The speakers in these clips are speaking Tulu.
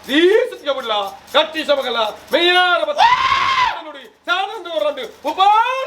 ದೀಸುತ್ತಿಗೆ ಬಿಡ್ಲ ಕಟ್ಟಿ ಶಮಗಲ ಮೆಯ್ಯಾರ ಬತ್ತ ನುಡಿ ಸಾನಂದ ರಂದು ಉಪಾರ.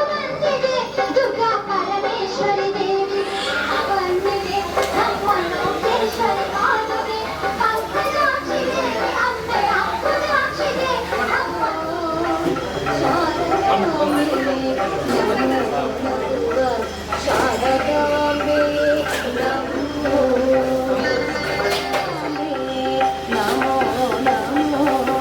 ಬಂದಿದೆ ದುರ್ಗಾ ಪರಮೇಶ್ವರಿ ದೇವಿ ಬಂದಿದೆ ನಮ್ಮ ಲೋಕೇಶ್ವರಿ ಮಾಧುರಿ ಪಂಕಜಾಕ್ಷಿ ದೇವಿ ಅಂಬೆ ಅಂಬುಜಾಕ್ಷಿ ದೇವಿ ನಮ್ಮ ಶಾರದಾಂಬೆ ನಮೋ ನಮೋ ನಮೋ.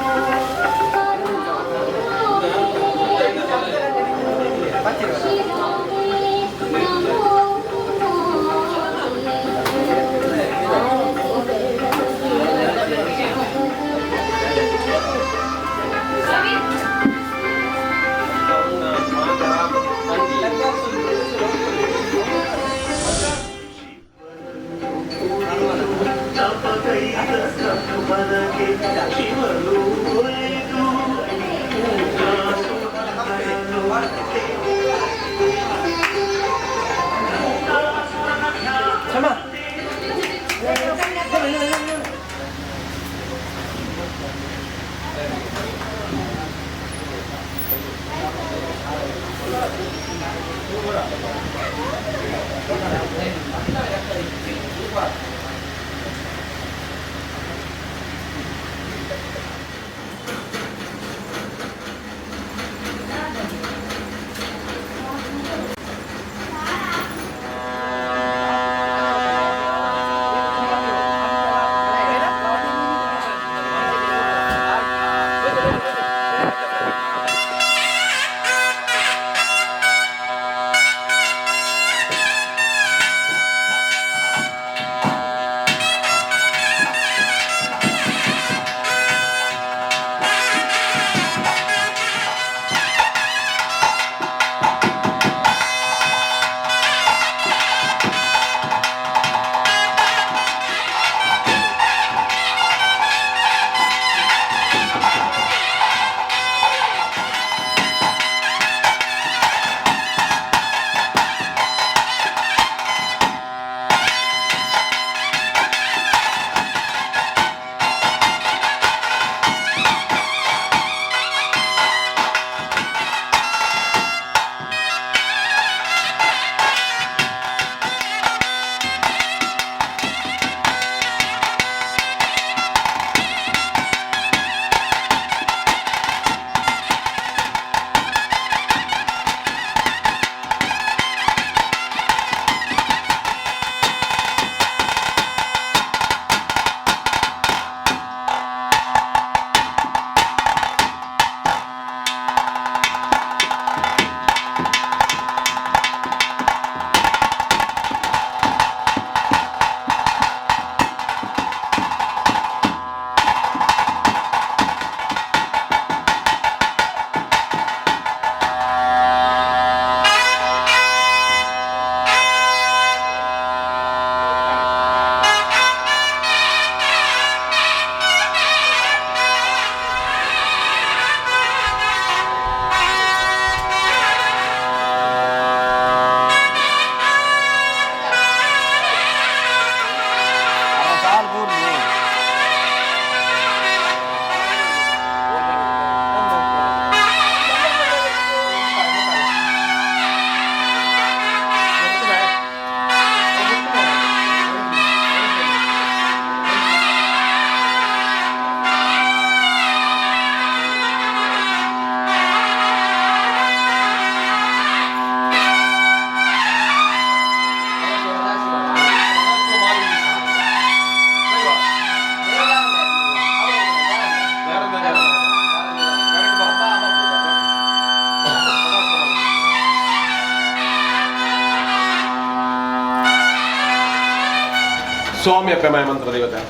ಸ್ವಾಮಿ ಅಪ್ಪೆ ಮಂತ್ರ ದೇವತೆ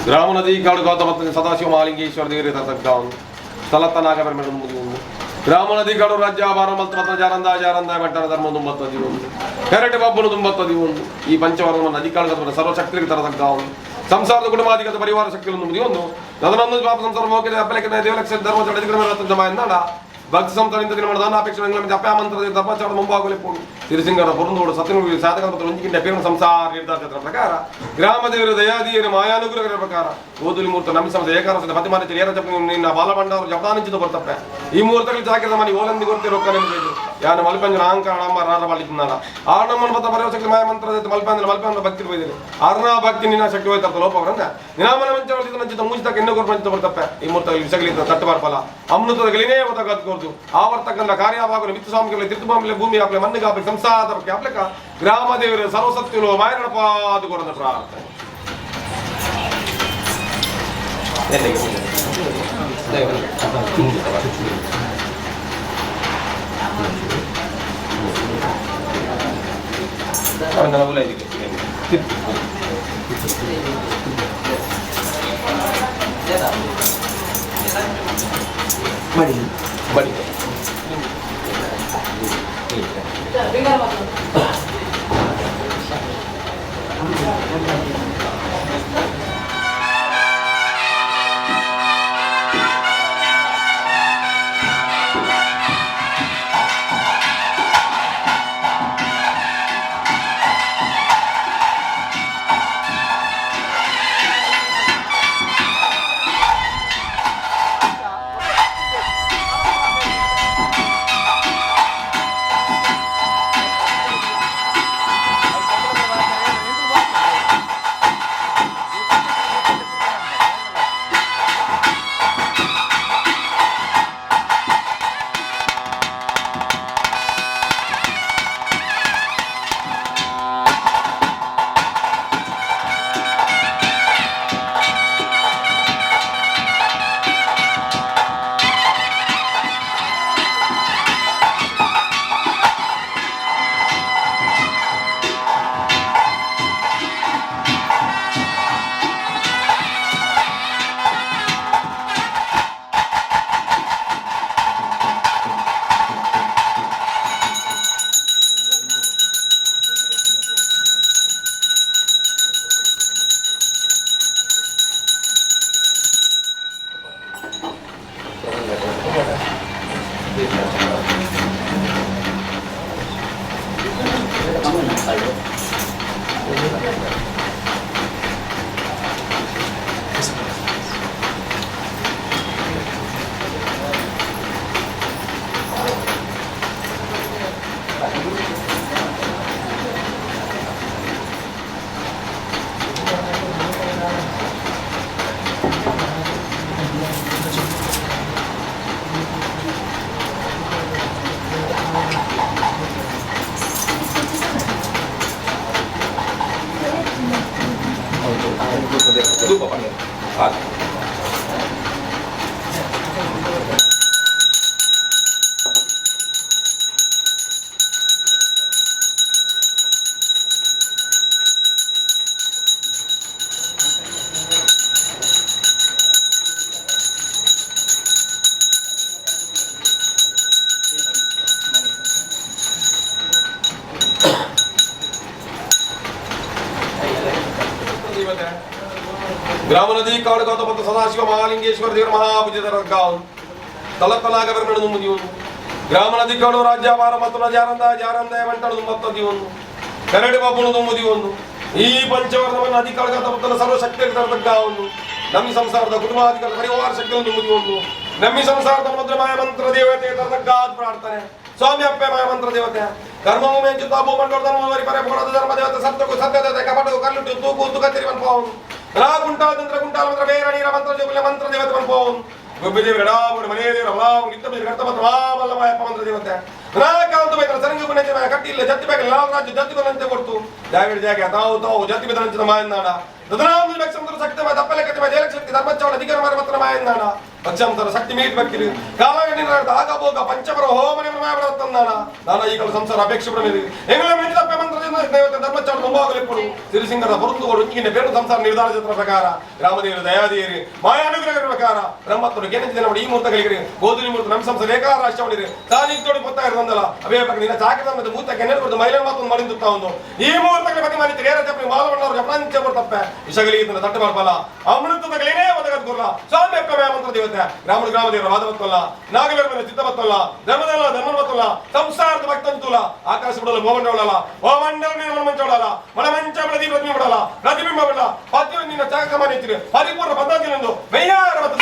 ಗ್ರಾಮ ನದಿ ಕಾಡು ಗೌತಮ ಸದಾಶಿವ ಮಹಾಲಿಂಗೇಶ್ವರ ದೇವರ ತಗ್ಗಾವನು ಸ್ಥಳತನಾಗ ಒಂದು ಗ್ರಾಮ ನದಿ ಕಾಡು ರಾಜ್ಯ ಭಾರ ಮಲ್ತ ಜಾರಂದ ಜಾರಂದ ಮಟ್ಟನ ಧರ್ಮ ತುಂಬತ್ತದಿ ಒಂದು ಕರಟೆ ಬಬ್ಬನು ತುಂಬತ್ತದಿ ಒಂದು ಈ ಪಂಚವರ್ಣ ನದಿ ಕಾಡು ಸರ್ವಶಕ್ತಿಗೆ ತರತಗ್ಗಾವನು ಸಂಸಾರದ ಕುಟುಂಬಾಧಿಗತ ಪರಿವಾರ ಶಕ್ತಿಗಳು ಒಂದು ನದನೊಂದು ಪಾಪ ಸಂಸಾರ ಮೋಕಿದ ಅಪ್ಪಲಕ್ಕೆ ದೇವಲಕ್ಷ ಧರ್ಮ ಚಡದಿಗಳ ಭಕ್ತಿ ಸಂತಾನ ದಿನ ಮಾಡಿದ ಅಪೇಕ್ಷೆ ಅಪ್ಯಾಮಂತ್ರದ ಧರ್ಮಾಚಾರ ಮುಂಬಾಗಲಿ ತಿರುಸಿಂಗರ ಪುರಂದೋಡು ಸತ್ಯನುಗಿ ಸಾಧಕ ಒಂಜಿಕಿಂಡ ಪೇರು ಸಂಸಾರ ನಿರ್ಧಾರ ಪ್ರಕಾರ ಗ್ರಾಮ ದೇವರ ದಯಾದೀಯರ ಮಾಯಾನುಗ್ರಹರ ಪ್ರಕಾರ ಓದುಲಿ ಮೂರ್ತ ನಮ್ಮ ಸಂಸ್ಥೆ ಏಕಾರಸದ ಪತಿಮಾನ ಏರ ಜಪ ನಿನ್ನ ಬಾಲಭಂಡಾರ ಜಪದಾನಿಂಚಿದ ಬರ್ತಪ್ಪೆ ಈ ಮುಹೂರ್ತಗಳು ಜಾಕಿದ ಮನೆ ಓಲಂದಿ ಗೊತ್ತೆ ರೊಕ್ಕ ನಿಮಗೆ ಯಾನು ಮಲ್ಪಂಜನ ಅಹಂಕಾರ ಅಮ್ಮ ರಾರ ಬಾಳಿದ್ನಾಡ ಆ ನಮ್ಮನ್ನು ಬತ್ತ ಪರವಶಕ್ತಿ ಮಾಯ ಮಂತ್ರದ ಮಲ್ಪಂದ್ರೆ ಮಲ್ಪಂದ್ರ ಭಕ್ತಿ ಹೋಯ್ದಿರಿ ಅರ್ಣ ಭಕ್ತಿ ನಿನ್ನ ಶಕ್ತಿ ಹೋಯ್ತಾರ ಲೋಪ ಅವರನ್ನ ನಿನಾಮನ ಮಂಚ ನಂಚಿತ ಮೂಜಿತಕ್ಕ ಇನ್ನೂ ಮಂಚಿತ ಬರ್ತಪ್ಪೆ ಈ ಮುಹೂರ್ತ ವಿಷಗಳಿಂದ ತಟ್ಟಬಾರ ಫಲ ಅಮೃತದ ಗಲಿನೇ ಒತ್ತಗದ್ದು ಆವರ್ತಕ್ಕಂಥ ಕಾರ್ಯವಾಗಲು ಮಿತ್ತು ಸ್ವಾಮಿಗಳ ತಿರುತುಬಾಂಬಿಲೆ ಭೂಮಿ ಹಾಕ್ಲೆ ಮಣ್ಣಿಗೆ ಹಾಕ್ಲಿ ಸಂಸಾರದ ಬಗ್ಗೆ ಹಾಕ್ಲಿಕ್ಕ ಗ್ರಾಮ ದೇವರ ಸರ್ವಸತ್ಯುಲು ಮಾಯನಪಾದು ಕೊಡದ ಪ್ರಾರ್ಥನೆ. ಬಡಿ ಬಡಿ ಗ್ರಾಮ ನದಿ ಕಾಡು ಗೌತಮ ಮತ್ತು ಸದಾಶಿವ ಮಹಾಲಿಂಗೇಶ್ವರ ದೇವರ ಮಹಾಪೂಜಿತರ ಗಾವ್ ತಲತಲಾಗ ಬೆರಗಣದು ಮುದಿಯುವುದು. ಗ್ರಾಮ ನದಿ ಕಾಡು ರಾಜ್ಯಭಾರ ಮತ್ತು ಜಾರಂದ ಜಾರಂದ ಬಂಟಣದು ಮತ್ತದಿಯೊಂದು ಕರಡಿ ಬಾಬುಣದು ಮುದಿಯೊಂದು ಈ ಪಂಚವರ್ಣವನ್ನು ನದಿ ಕಾಡು ಗೌತಮ ಮತ್ತು ಸರ್ವಶಕ್ತಿ ಗಾವನ್ನು ನಮ್ಮ ಸಂಸಾರದ ಕುಟುಂಬಾಧಿಕಾರ ಪರಿವಾರ ಶಕ್ತಿಯನ್ನು ಮುದಿಯೊಂದು ನಮ್ಮ ಸಂಸಾರದ ಮಂತ್ರ ಮಾಯ ಮಂತ್ರ ದೇವತೆ ತರತಗ್ಗಾದ್ ಪ್ರಾರ್ಥನೆ. ಸ್ವಾಮಿ ಅಪ್ಪೆ ಮಾಯ ಮಂತ್ರ ದೇವತೆ ಧರ್ಮವು ಮೇಂಚುತ್ತ ಭೂಮಂಡಲ ಧರ್ಮ ಪರೆ ಪೋಡದ ಧರ್ಮ ದೇವತೆ ಸತ್ಯಕ್ಕೂ ಸತ್ಯ ದೇವತೆ ಕಪಟು ಕಲ್ಲುಟ್ಟು ತೂಕು ತುಕತ್ತಿರಿ ಮನ್ಪೋನ್ ರಾಗುಂಟಾದಂತ್ರ ಗುಂಟಾಲ ಮಂತ್ರ ಬೇರ ನೀರ ಮಂತ್ರ ಜೋಗುಲ ಮಂತ್ರ ದೇವತೆ ಮನ್ಪೋನ್ ಗುಬ್ಬಿದೇವಿ ಗಡಾವುಡು ಮನೆಯ ದೇವರ ವಾವು ನಿತ್ಯ ಕರ್ತ ಮಂತ್ರ ವಾಮಲ್ಲ ಮಾಯಪ್ಪ ಮಂತ್ರ ದೇವತೆ ರಾಕಾಂತ ಬೈತರ ಸರಂಗು ಪುಣ್ಯ ಕಟ್ಟಿಲ್ಲ ಜತ್ತಿ ಬೇಕಲ್ಲ ಲಾಲ್ ರಾಜ್ಯ ಜತ್ತಿ ಬಂದಂತೆ ಕೊಡ್ತು ಜಾಗಡಿ ಜಾಗ ತಾವು ತಾವು ಜತ್ತಿ ಬಿದ್ದಂತೆ ಮಾಯನ್ನಾಡ ದದನಾಂದು ಲಕ್ಷ ಮಂತ್ರ ಶಕ್ತಿ ಮಾಯ ತಪ್ಪಲೆ ಕಟ್ಟಿ ಮಾಯ ಜಯಲಕ್ಷ ಶಕ್ತಿ ಧರ್ಮಚೌಡ ಅಧಿಕಾರ ಮಾರ ಮಂತ್ರ ಮಾಯನ್ನಾಡ ಪಕ್ಷಾಂತರ ಶಕ್ತಿ ಮೀರಿ ಬಕ್ಕಿರಿ ಕಾಲಗಣ್ಣಿನ ಆಗ ಭೋಗ ಪಂಚಮರ ಹೋಮನೆ ಮಾಯಬಡತ್ತಂದಾನ ನಾನ ಈಗಲ ಸಂಸಾರ ಅಪೇಕ್ಷೆ ಬಿಡಮೇಲೆ ಎಂಗಳ ಮೆಂಚಿದಪ್ಪೆ ಮಂತ್ರದಿಂದ ದೇವತೆ ಧರ್ಮಚಾರ ಮುಂಭಾಗಲಿಪ್ಪುಡು ಸಿರಿಸಿಂಗರ ಹೊರತು ರುಚಿಗಿನ ಬೇರು ಸಂಸಾರ ನಿರ್ಧಾರ ಚಿತ್ರ ಪ್ರಕಾರ ರಾಮದೇವರು ದಯಾದೇರಿ ಮಾಯಾನುಗ್ರಹರ ಪ್ರಕಾರ ಬ್ರಹ್ಮತ್ವರು ಗೆನಂಚಿದ ಈ ಮುಹೂರ್ತಗಳಿಗೆ ಗೋಧುಲಿ ಮೂರ್ತ ನಮ್ಮ ಸಂಸಾರ ಏಕಾರ ರಾಷ್ಟ್ರವನಿರಿ ತಾನೀಗ ತೋಡಿ ಪೊತ್ತ ಇರುವಂದಲ್ಲ ಅವೇ ಪಕ್ಕ ನಿನ್ನ ಚಾಕದ ಮತ್ತೆ ಮೂತ ಕೆನೆಲ್ ಕೊಡ್ತು ಮೈಲನ್ ಮಾತೊಂದು ಮಡಿಂದುತ್ತಾ ಒಂದು ಈ ಮುಹೂರ್ತಗಳ ಪತಿ ಮಾನಿತ್ರಿ ಏರ ಚಪ್ಪಲಿ ಮಾಲವಣ್ಣವರು ಜಪಣಾಂಚ ಕೊಡ್ತಪ್ಪೆ ವಿಷಗಳಿಗೆ ತಟ್ಟು ಮಾಡ್ಬಲ್ಲ ಅಮೃತದ ಒದಗದ್ ಗುರ್ಲ ಸ್ವಾಮಿ ಅಪ್ಪ ಮಂತ್ರ ದೇವತೆ ಗ್ರಾಮದ ಗ್ರಾಮ ದೇವರ ವಾದ ಬತ್ತಲ್ಲ ನಾಗವೇರ ಮೇಲೆ ಚಿತ್ತ ಬತ್ತಲ್ಲ ಧರ್ಮದಲ್ಲ ಧರ್ಮ ಬತ್ತಲ್ಲ ಸಂಸಾರದ ಭಕ್ತಂತುಲ ಆಕಾಶ ಬಿಡಲ್ಲ ಮೋಮಂಡವಳಲ್ಲ ಮೋಮಂಡಲ ನೀನು ಮನಮಂಚವಳಲ್ಲ ಮನಮಂಚ ಪ್ರತಿ ಪ್ರತಿಬಿಂಬ ಬಿಡಲ್ಲ ಪ್ರತಿಬಿಂಬ ಬಿಡಲ್ಲ ಪತಿ ನಿನ್ನ ಚಾಕ ಮಾನಿತ್ರಿ ಪರಿಪೂರ್ಣ ಪದ್ಧತಿಯೊಂದು ಮೆಯ್ಯಾರ ಬತ್ತ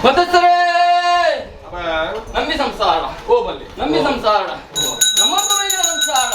ಮತಸ್ಥರೇ, ನಂಬಿ ಸಂಸಾರ ಓಬಲ್ಲಿ ನಂಬಿ ಸಂಸಾರ ನಮ್ಮಂತ ವೈದ್ಯರ ಸಂಸಾರ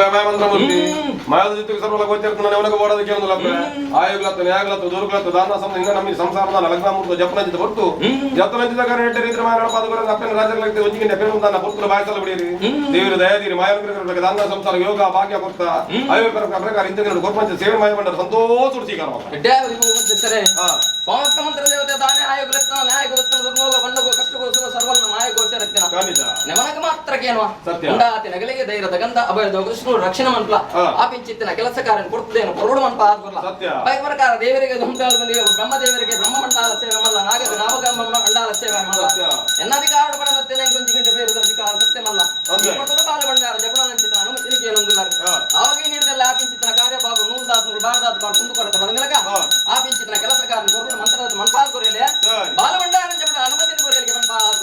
ಅಬ್ಬೆ ಮಾಯ ಮಂತ್ರಮೂರ್ತಿ ಮಾಯದ ಜೊತೆಗೆ ಸರ್ವಲ ಗೋಚರ್ತನ ಅವನಿಗೆ ಬೋಡೋದಕ್ಕೆ ಒಂದು ಲಭ್ಯ ಆಯುಗ್ಲತ್ತು ನ್ಯಾಯಗ್ಲತ್ತು ದೂರುಗ್ಲತ್ತು ದಾನ ಸಮ ಹಿಂಗ ನಮ್ಮ ಸಂಸಾರದ ಲಗ್ನ ಜಪನಂಜಿತ ಹೊರತು ಜಪನಂಜಿತ ಕಾರಣ ಇಟ್ಟರೆ ಮಾಯ ನಡಪಾದ ಅಪ್ಪನ ರಾಜರಿಗೆ ಒಂಜಿಗೆ ನೆಪೆ ದಾನ ಪುತ್ರ ಬಾಯಿಸಲ ಬಿಡಿರಿ ದೇವರು ದಯಾದಿರಿ ಮಾಯ ದಾನ ಸಂಸಾರ ಯೋಗ ಭಾಗ್ಯ ಕೊರ್ತ ಆಯು ಪ್ರಕಾರ ಇಂಥ ಕೊರ್ಪಂಚ ಸೇವೆ ಮಾಯ ಮಂಡಲ ಸಂತೋಷ ಸ್ವೀಕಾರ ಸ್ವಾಮಿ ಮಂತ್ರ ದೇವತೆ ದಾನೆ ಆಯುಗ್ಲತ್ತ ನ್ಯಾಯಗುಲತ್ತ ದುರ್ಮೋಗ ಬಣ್ಣಗೋ ಕಷ್ಟಗೋ ಸುಖ ಸರ್ವನ್ನ ಮಾಯ ಗೋಚರಕ್ತಿನ ನೆಮನಕ ಮಾತ್ರಕ್ಕೇನುವ ಉಂಡಾತಿ ನಗಲಿಗೆ ಧೈರ್ಯದ ಗಂಧ ಅಭಯದ ಕೃಷ್ಣು ರಕ್ಷಣೆ ಮನ್ಪಲ ಆಪಿಂಚಿತ್ತಿನ ಕೆಲಸಕಾರನ್ ಕೊಡ್ತದೇನು ಕೊರಡು ಮನ್ಪ ಆದ್ಕೊರ್ಲ ಬೈಕ್ ಪ್ರಕಾರ ದೇವರಿಗೆ ಬ್ರಹ್ಮದೇವರಿಗೆ ಬ್ರಹ್ಮ ಮಂಡಲ ಸೇವೆ ಮಲ್ಲ ನಾಗಗ ನಾಮಗ ಮಂಡಲ ಸೇವೆ ಮಲ್ಲ ಎನ್ನಧಿಕಾರ ಪಡನತ್ತೆ ನಂಗೆ ಗಂಟೆ ಬೇರೆ ಅಧಿಕಾರ ಸತ್ಯಮಲ್ಲ ಕೊಡ್ತದ ಬಾಲ ಭಂಡಾರ ಜಪಡನಂಚಿತ ಅನುಮತಿ ಏನೊಂದಿಲ್ಲ ಆವಾಗ ನೀಡಿದಲ್ಲ ಆಪಿಂಚಿತ್ತಿನ ಕಾರ್ಯಭಾಗ ನೂಲ್ದಾತ್ ನೂರು ಬಾರ್ದಾತ್ ಬಾರ್ ಕುಂದು ಕೊರತೆ ಬದಂಗಲಕ ಆಪಿಂಚಿತ್ತಿನ ಕೆಲಸಕಾರನ್ ಕೊರಡು ಮಂತ್ರದ ಮನ್ಪಾಲ್ ಕೊರೆಯಲೆ ಬಾಲ ಭಂಡಾರ ಜಪಡ ಅನುಮತಿ ಕೊರೆಯಲಿಗೆ ಮನ್ಪಾಲ್.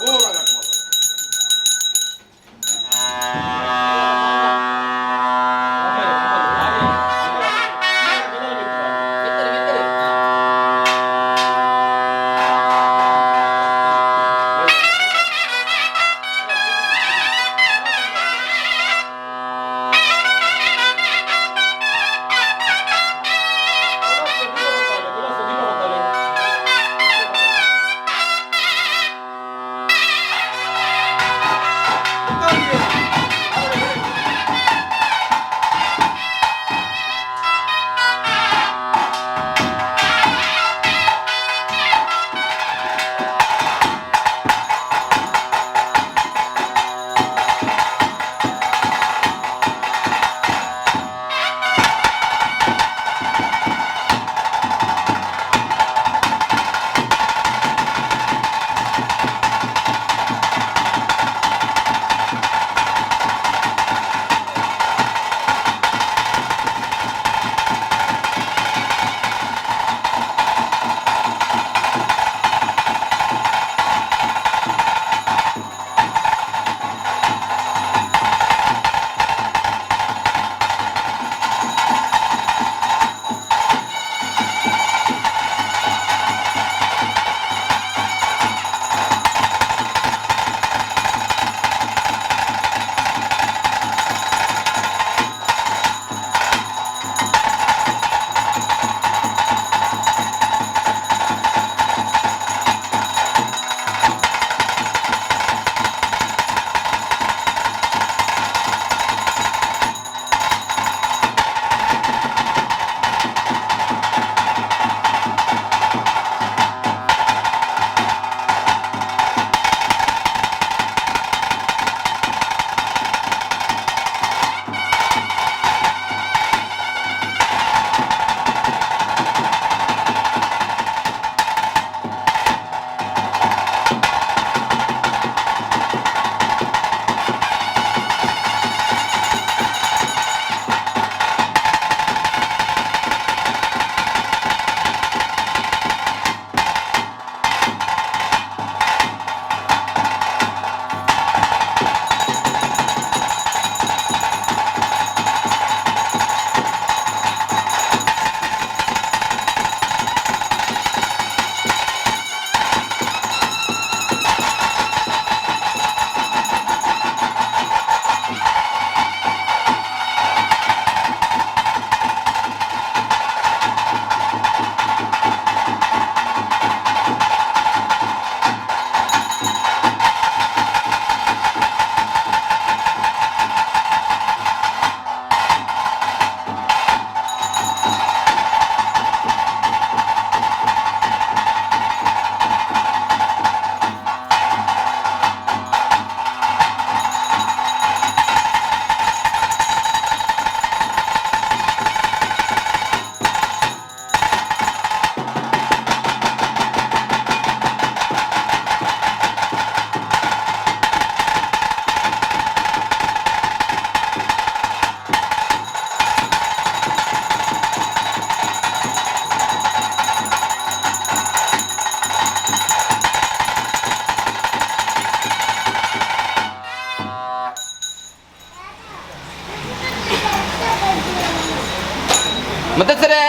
ಮುತ್ತಸರೇ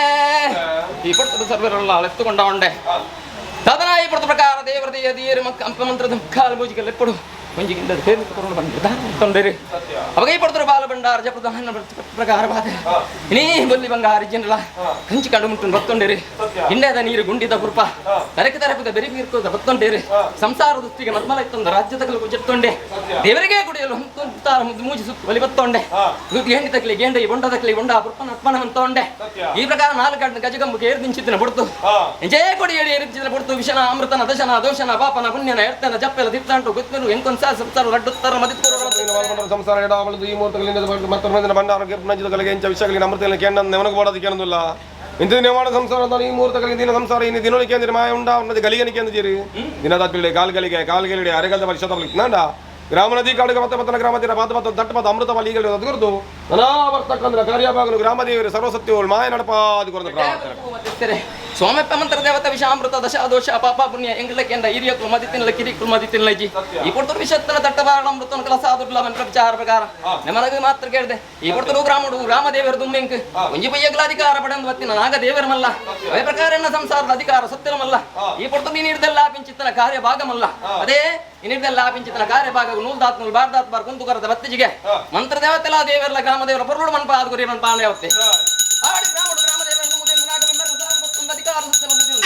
ಈ ಪಡ್ತದ ಸರ್ವರಲ್ಲ ಅಳೆತ್ತುಕೊಂಡ ಉಂಡೆ ತದನಾಯಿ ಪಡ್ತ ಪ್ರಕಾರ ದೇವರದೆಯ ದೇಯರು ಮಕ್ಕ ಅಂಪ ಮಂತ್ರದ ಮುಕ್ಕಾಲು ಪೂಜೆಗೆ ಲೆಪ್ಪಡು. ಒಂಜಿ ಗಿಂಡದ ಪೇರು ಕೊರೊಂಡು ಬಂದು ತೊಂದರೆ ಅವಾಗ ಈ ಪಡ್ತಾರೆ ಬಾಲ ಭಂಡಾರ ಜಪದ ಪ್ರಕಾರ ಬಾತೆ ಇನಿ ಬೊಲ್ಲಿ ಬಂಗಾರ ಜನಲ ಕಂಚಿ ಕಂಡು ಮುಟ್ಟು ಬತ್ತೊಂಡೇರಿ ಗಿಂಡದ ನೀರು ಗುಂಡಿದ ಕುರ್ಪ ತರಕ ತರಪದ ಬೆರಿ ಬೀರ್ಕೋದ ಬತ್ತೊಂಡೇರಿ ಸಂಸಾರ ದೃಷ್ಟಿಗೆ ಮದ್ಮಲ ಇತ್ತೊಂದು ರಾಜ್ಯದ ಕಲು ಕುಜತ್ತೊಂಡೆ ದೇವರಿಗೆ ಕುಡಿಯಲು ತಾರ ಮೂಜಿ ಸುತ್ತು ಬಲಿ ಬತ್ತೊಂಡೆ ಗೇಂಡಿ ತಕ್ಲಿ ಗೇಂಡ ಈ ಬೊಂಡ ತಕ್ಲಿ ಬೊಂಡ ಪುರ್ಪನ ಅತ್ಮನ ಅಂತೊಂಡೆ ಈ ಪ್ರಕಾರ ನಾಲ್ಕು ಗಂಟೆ ಗಜಗಂಬು ಏರ್ದಿಂಚಿತ್ತಿನ ಬುಡ್ತು ಜಯ ಕೊಡಿ ಹೇಳಿ ಏರಿಂಚಿನ ಬುಡ್ತು ವಿಷನ ಅಮೃತನ ದಶನ ದೋಷನ ಪಾಪನ ಪುಣ್ಯನ ಎರ್ತನ ಜಪ್ಪೆಲ ದಿತ್ತಾಂಟು ಗೊತ್ತಿರು ಎಂಕೊಂಸ ಸಂಸಾರ ಲಡ್ಡುತ್ತರ ಮದಿತ್ತರ ಸಂಸಾರ ಎಡಾವಳದು ಈ ಮುಹೂರ್ತಗಳಿಂದ ಮತ್ತೊಂದಿನ ಭಂಡಾರ ಗೆರ್ಪನಂಜಿದ ಎಂಚ ವಿಷಯಗಳಿಗೆ ಅಮೃತಗಳಿಗೆ ಕೇಂದ್ರ ನೆವನకు ಬೋಡದು ಕೇಳೋದಿಲ್ಲ ಇಂಥ ನಿರ್ಮಾಣ ಸಂಸಾರ ಅಂತ ಈ ಮುಹೂರ್ತಗಳಿಗೆ ದಿನ ಸಂಸಾರ ಇನ್ನು ದಿನಕ್ಕೆ ಅಂದ್ರೆ ಮಾಯ ಉಂಡ ಅವನది ಗಲಿಗನಿಕೆ ಅಂದಿರಿ ದಿನದ ಕಾಲ್ಗಳಿಗೆ ಕಾಲ್ಗಳಿಗೆ ಅರೆಗಲ್ದ ಪರಿಷತ್ ನಾಂಡ ಗ್ರಾಮ ನದಿ ಕಾಡುಗ ಮತ್ತೆ ಮತ್ತನ ಗ್ರಾಮ ತೀರ ಪಾದ ಪತ್ತ ದಟ್ಟ ಪದ ಅಮೃತ ಬಲಿಗಳು ಅದ್ಗುರ್ದು ನಾನಾ ಬರ್ತಕ್ಕಂದ್ರ ಕಾರ್ಯಭಾಗನು ಗ್ರಾಮ ದೇವರು ಸರ್ವಸತ್ಯಗಳು ಮಾಯ ನಡಪಾದು ಕೊರಂದು ಪ್ರಾರ್ಥನೆ. ಸೋಮಪ್ಪ ಮಂತ್ರ ದೇವತ ವಿಷಾಮೃತ ದಶ ದೋಷ ಪಾಪ ಪುಣ್ಯ ಎಂಗ್ಲಕ್ಕೆ ಎಂದ ಹಿರಿಯ ಮದಿ ತಿನ್ನಲ ಕಿರಿಕುಲ್ ಮದಿ ತಿನ್ನಲಜಿ ಈ ಕೊಡ್ತರು ವಿಷತ್ತನ ತಟ್ಟಬಾರಣ ಅಮೃತನ ಕಲಸ ಆದುರ್ಲ ಮಂತ್ರ ವಿಚಾರ ಪ್ರಕಾರ ನಮನಗ ಮಾತ್ರ ಕೇಳಿದೆ ಈ ಕೊಡ್ತರು ಗ್ರಾಮಡು ಗ್ರಾಮ ದೇವರ ದುಮ್ಮೆಂಕ್ ಒಂಜಿ ಪಯ್ಯಗ್ಲ ಅಧಿಕಾರ ಪಡೆದು ಬತ್ತಿನ ನಾಗ ದೇವರಮಲ್ಲ ಅದೇ ಪ್ರಕಾರ ಎನ್ನ ಸಂಸಾರದ ಅಧಿಕಾರ ಸತ್ಯಮಲ್ಲ ಈ ಕೊಡ್ತು ನೀನಿಡ್ದೆಲ್ಲ ಪಿಂಚಿತ್ತನ ಕಾರ್ಯ ಭಾಗಮಲ್ಲ ಅದೇ ಇನ್ನಿಡ್ದೆಲ್ಲ ಪಿಂಚಿತನ ಕಾರ್ಯ ಭಾಗ ನೂಲ್ ದಾತ್ ನೂಲ್ ಬಾರ್ ದಾತ್ ಬಾರ್ ಕುಂತು ಕರದ ಬತ್ತಿಜಿಗೆ ಮಂತ್ರ ದೇವತೆಲ ದೇವರಲ ಗ್ರಾಮ ದೇವರ ಪೊರುಳು ಮನ್ಪ ಆದ ಗುರಿ ಮನ್ಪ ಆಂಡೆ ಆಡಿ ಗ್ರಾಮಡು ಗ್ರಾಮ ದೇವರ ಮುದೆ ನಾಗ ಮೆಂಬರ್ ಅಧಿಕಾರ ಸತ್ಯಮ ಮುದೆ.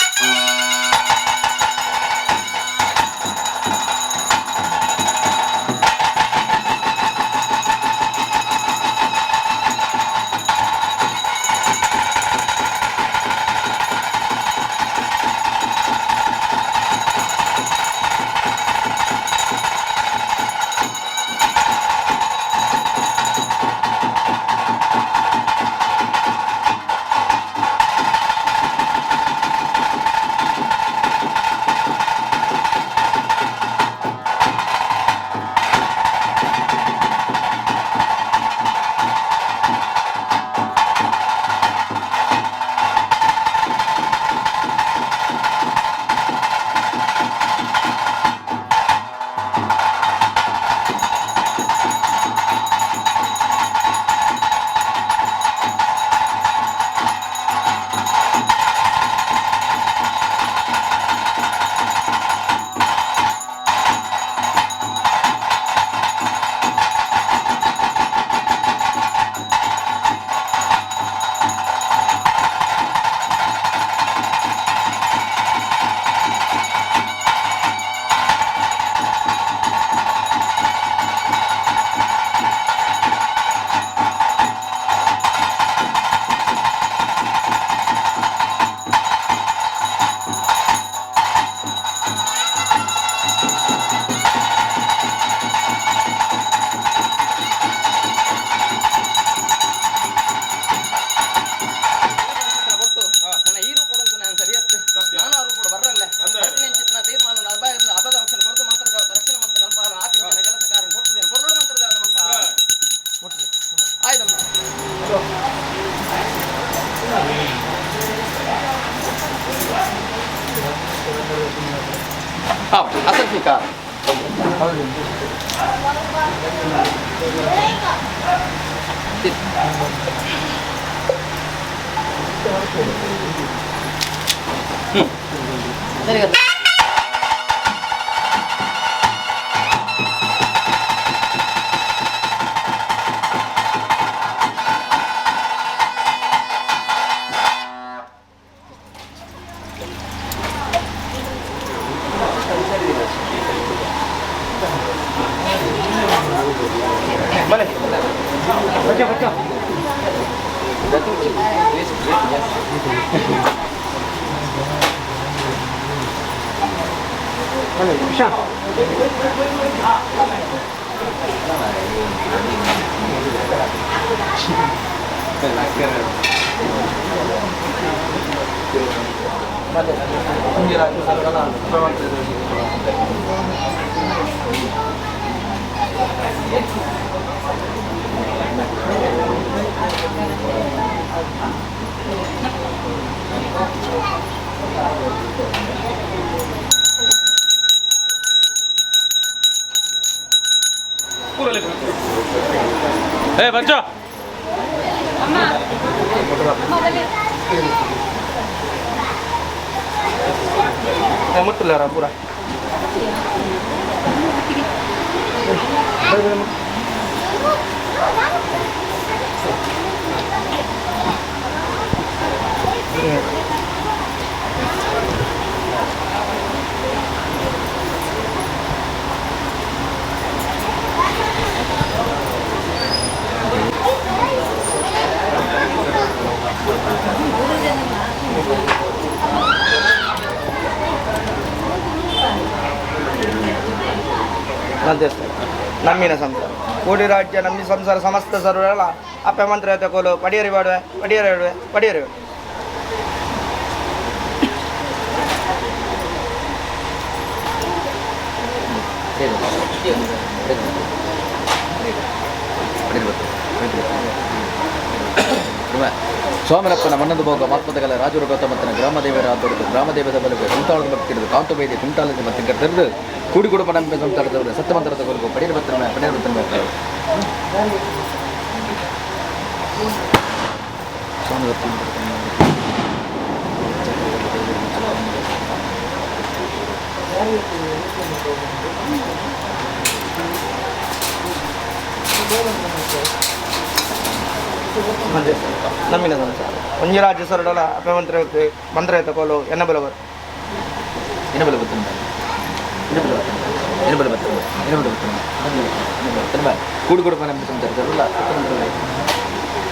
ಅಸಲ್ ಫಿಕಾ ಸರಿ. ಏ ಬಚ್ಚೋ ಮುಟ್ಟಲ್ಲ ಪೂರ. ನಮ್ಮಿನ ಸಂಸಾರ ಕೋಡಿ ರಾಜ್ಯ ನಮ್ಮಿ ಸಂಸಾರ ಸಮಸ್ತ ಸರ್ವಲ್ಲ ಅಪ್ಪ ಮಂತ್ರ ತಗೋಲು ಪಡಿಯರಿ ಬಾಡುವೆ ಪಡಿಯರಿ ಹೇಳುವೆ ಪಡಿಯರಿ. ಸೋಮರಪ್ಪನ ಮನ್ನದ ಭೋಗ ಮಾತ್ಮದಗಲ ರಾಜರು ಗೌತಮತ್ತನ ಗ್ರಾಮದೇವರ ಆದೊಡದು ಗ್ರಾಮದೇವದ ಬಲಗೆ ಕುಂಟಾಳದ ಭಕ್ತಿರದು ಕಾಂತು ಬೈದೆ ಕುಂಟಾಲದ ಮತ್ತೆ ಕರೆದು ಕೂಡಿ ಕುಡುಪ ನಂಬೆ ಸಂಸಾರದವರು ಸತ್ಯಮಂತ್ರದ ಕೊರಗು ಪಡಿಯರು ಬತ್ತನ ಪಡಿಯರು ಬತ್ತನ. ನಮ್ಮಿನ ಸಂಸಾರ ಒಂಜಿ ರಾಜ್ಯ ಸರಡಲ ಅಪ್ಪ ಮಂತ್ರ ಮಂತ್ರ ತಗೋಲು ಎನ್ನ ಬಲವರು ಎನ್ನ ಬಲ ಬತ್ತನ ಎನ್ನ ಬಲ ಬತ್ತನ ಎನ್ನ ಬಲ ಬತ್ತನ ಎನ್ನ ಬಲ ಬತ್ತನ ಎನ್ನ ಬಲ ಬತ್ತನ ಕೂಡಿ ಕುಡುಪ ನಂಬೆ ಸಂಸಾರದವರಲ್ಲ ಸತ್ಯಮಂತ್ರದ.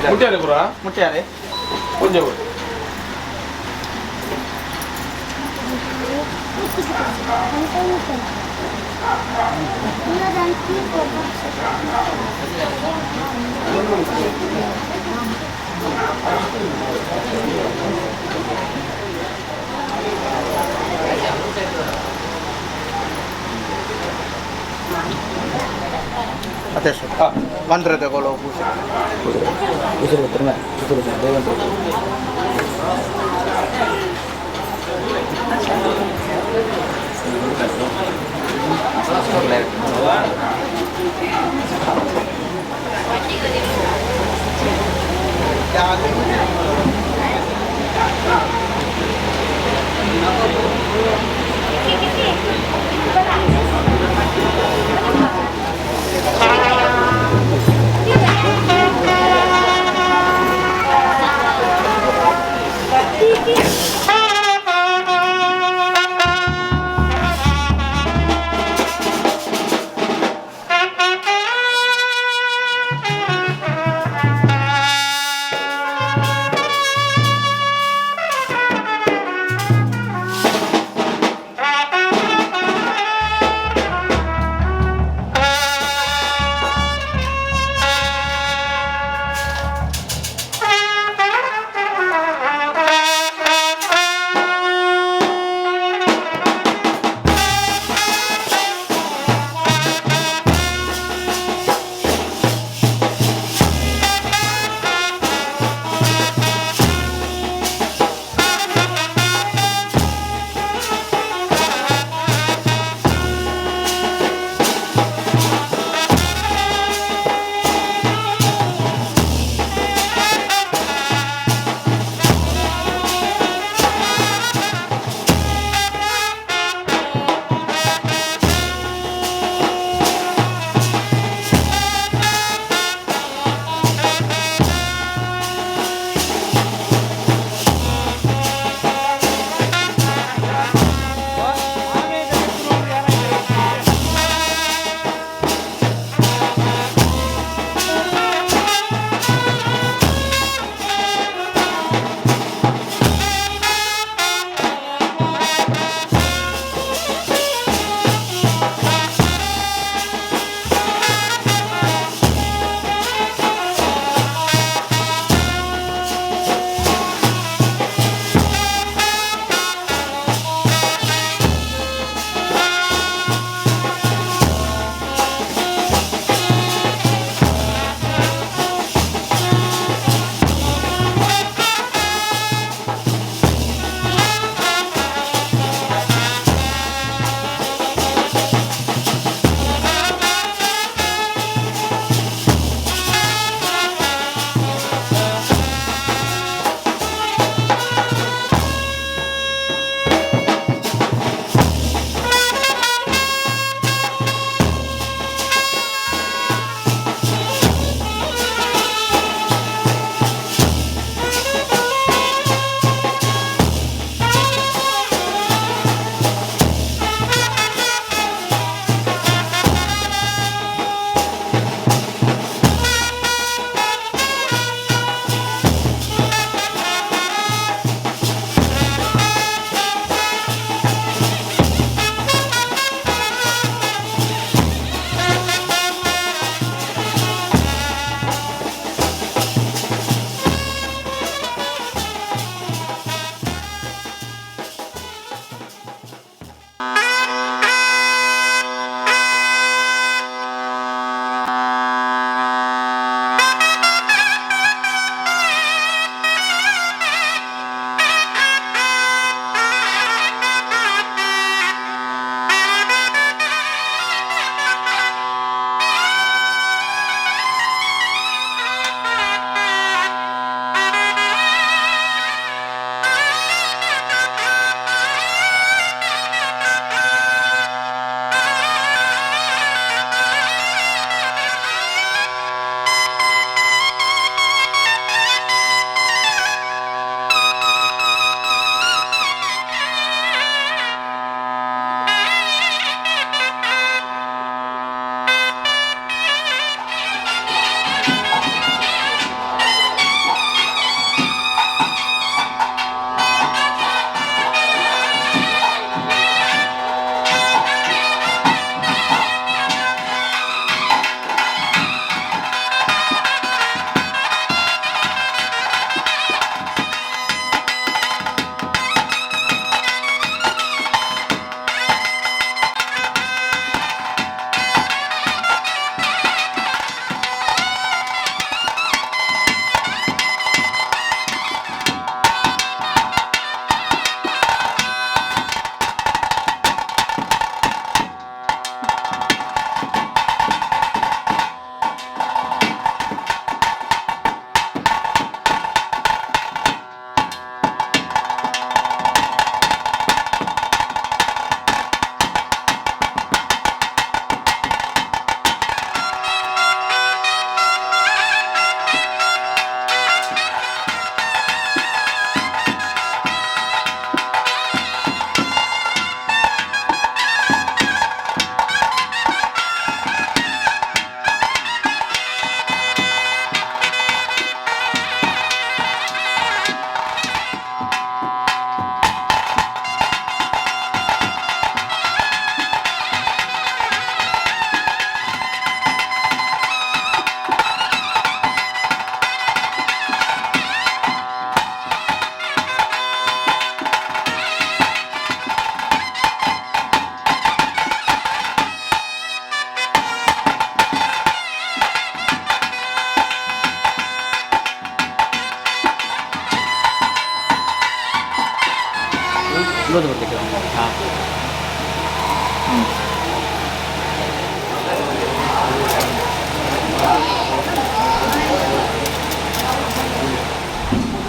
ಮುಟ್ಟಾರೆ ಪುರ ಮುಟ್ಟಾರೆ ಕೊಂಚ ಅದೇ ಸರ್ ಮಂತ್ರ ತಗೊಳ್ಳೋ ಪೂಜೆ ಉಸಿರು ತಿರುಮ ಉಸಿರು ದೇವಂತ್ರ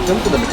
ಕೆಂಪುದಲ್ಲಿ.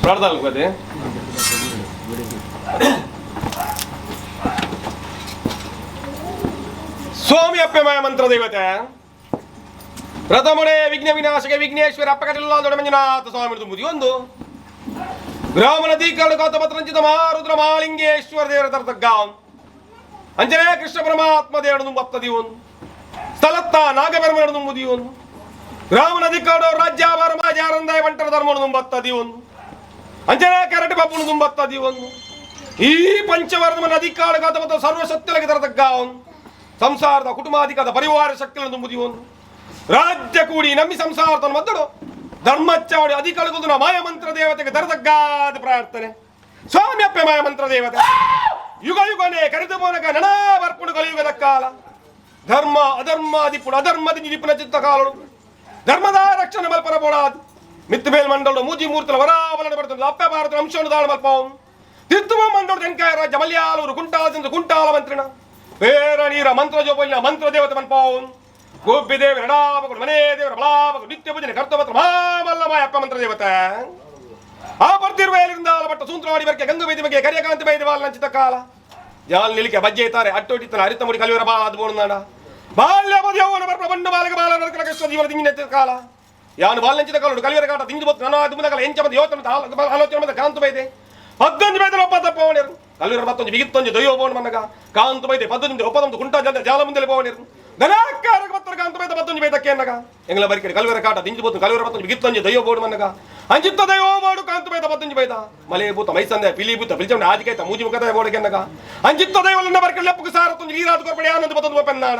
ಪ್ರಾರ್ಥನೆ ಸ್ವಾಮಿ ಅಪ್ಪಮಯ ಮಂತ್ರ ದೇವತೆ ಪ್ರಥಮನೇ ವಿಘ್ನ ವಿನಾಶಕ ವಿಘ್ನೇಶ್ವರ ಅಪ್ಪಕಟಿಲ್ಲ ದೊಡ್ಡ ಮಂಜುನಾಥ ಸ್ವಾಮಿ ತುಂಬುದಿ ಒಂದು ಗ್ರಾಮ ನದಿ ಕಾಡು ಕಾತಪತ್ರಂಚಿತ ಮಾರುದ್ರ ಮಾಲಿಂಗೇಶ್ವರ ದೇವರ ತರ್ತಗ್ಗಾಂ ಅಂಜನೇ ಕೃಷ್ಣ ಪರಮಾತ್ಮ ದೇವರ ತುಂಬತ್ತದಿ ಒಂದು ಸ್ಥಳತ್ತ ನಾಗಬೆರಮನ ತುಂಬುದಿ ಒಂದು ಗ್ರಾಮ ನದಿ ಕಾಡು ರಾಜ್ಯ ಬರಮ ಜಾರಂದಾಯ ಬಂಟರ ಧರ್ಮನು ತುಂಬತ್ತದಿ ಒಂದು ಅಂಜನೇ ಕರಟಿ ಬಾಪುನು ತುಂಬತ್ತದಿ ಒಂದು ಈ ಪಂಚವರ್ಣ ನದಿ ಕಾಡು ಕಾತಪತ್ರ ಸರ್ವಶಕ್ತಿಗಳಿಗೆ ತರತಗ್ಗಾಂ ಸಂಸಾರದ ಕುಟುಂಬಾಧಿಕದ ಪರಿವಾರ ಶಕ್ತಿಗಳನ್ನು ತುಂಬುದಿ ಒಂದು ರಾಜ್ಯ ಕೂಡಿ ನಂಬಿ ಸಂಸಾರ ಮೊದಲು ಧರ್ಮಚ್ಚಾವಡಿ ಅಧಿಕಳಗುದು ಮಾಯಮಂತ್ರ ದೇವತೆಗೆ ದರದಗ್ಗಾದ ಪ್ರಾರ್ಥನೆ. ಸ್ವಾಮಿ ಅಪ್ಪೆ ಮಾಯಮಂತ್ರ ದೇವತೆ ಯುಗ ಯುಗನೇ ಕರೆದು ಪೋನಕ ನನಾ ಬರ್ಪುಡು ಕಲಿಯುಗದ ಕಾಲ ಧರ್ಮ ಅಧರ್ಮ ದಿಪ್ಪುಡು ಅಧರ್ಮದ ನಿಪುಣ ಚಿತ್ತ ಕಾಲಡು ಧರ್ಮದ ರಕ್ಷಣೆ ಮಲ್ಪರ ಬೋಡಾದ್ ಮಿತ್ತು ಮೇಲ್ ಮಂಡಳು ಮೂಜಿ ಮೂರ್ತಲ ವರಾವಲನ ಬರ್ತದೆ ಅಪ್ಪೆ ಭಾರತ ಅಂಶವನ್ನು ದಾಳ ಮಲ್ಪವು ತಿತ್ತುವ ಮಂಡಳು ತೆಂಕಾಯ ರಾಜ್ಯ ಮಲ್ಯಾಲೂರು ಕುಂಟಾಲ ಕುಂಟಾಲ ಮಂತ್ರಿಣ ಬೇರ ನೀರ ಮಂತ್ರ ಜೋಪಲಿನ ಮಂತ್ರ ದೇವತೆ ಮನ್ಪಾವು ಗೋಪಿ ದೇವರ ಎಡಾಪಗಳು ಮನೆ ದೇವರ ಬಲಾಪಗಳು ನಿತ್ಯ ಪೂಜನೆ ಕರ್ತಪತ್ರ ಮಾಮಲ್ಲ ಮಾಯಪ್ಪ ಮಂತ್ರ ದೇವತೆ ಆ ಬರ್ತಿರುವ ಎಲ್ಲಿಂದ ಬಟ್ಟ ಸೂತ್ರವಾಡಿ ಬರ್ಕೆ ಗಂಗು ಬೈದಿ ಬಗ್ಗೆ ಕರಿಯಕಾಂತಿ ಬೈದಿ ಬಾಲ ನಂಚಿತ ಕಾಲ ಜಾಲ್ ನಿಲಿಕೆ ಬಜ್ಜೆ ಇತ್ತಾರೆ ಅಟ್ಟೋಟಿತ್ತನ ಅರಿತ ಮುಡಿ ಕಲಿಯವರ ಬಾಲ ಅದು ಬೋಣನಾಡ ಬಾಲ್ಯ ಯೌವನ ಬರ್ಪ ಬಣ್ಣ ಬಾಲಕ ಬಾಲ ನರಕನ ಕೃಷ್ಣ ಜೀವನ ದಿಂಗಿನ ಕಾಲ ಯಾನು ಬಾಲ ನಂಚಿತ ಕಾಲುಡು ಕಲಿಯವರ ಕಾಟ ದಿಂಜು ಬೊತ್ತು ನನ್ನ ಅದು ಮುಂದಕಲ ಎಂಚ ಮದ ಯೋಚನೆ ಆಲೋಚನೆ ಮದ ಕಾಂತು ಬೈದೆ 15 ಬೈದರ ಒಪ್ಪ ತಪ್ಪವನೇರು ಕಲಿಯವರ ಮತ್ತೊಂದು ಬಿಗಿತ್ತೊಂದು ದೊಯ್ಯೋ ಬೋಣ ಮನ್ನಗ ಕಾಂತು ಬೈದೆ 15 ಒಪ್ಪದೊಂದು ಕುಂಟ ಜಲ ಜಾಲ ಮುಂದೆ ಪೋವನೇರು ಧನಾಕಾರ ಪತ್ರ ಕಾಂತು ಬೈದ 15 ಬೈದಕ್ಕೆ ಅನ್ನಗ ಎಂಗ್ಲ ಬರಿಕೆಡೆ ಕಲ್ವರ ಕಾಟ ದಿಂಜು ಬೋತು ಕಲ್ವರ ಮತ್ತೊಂದು ಬಿಗಿತ್ತೊಂದು ದೊಯ್ಯೋ ಬೋಣ ಮನ್ನಗ ಅಂಜಿತ್ತ ದೈವೋ ಬೋಡು ಕಾಂತು ಬೈದ 15 ಬೈದ ಮಲೆ ಭೂತ ಮೈಸಂದೆ ಪಿಲಿ ಭೂತ ಪಿಲ್ಚಂಡ ಆದಿಕೈತ ಮೂಜಿ ಮುಖದ ಬೋಡಕ್ಕೆ ಅನ್ನಗ ಅಂಜಿತ್ತ ದೈವಲನ್ನ ಬರಿಕೆಡೆ ಲೆಪ್ಪು ಸಾರತ್ತೊಂದು ನೀರಾದ ಕೊರ್ಪಡೆ ಆನಂದ ಬತ್ತೊಂದು ಪೆನ್ನಾಡ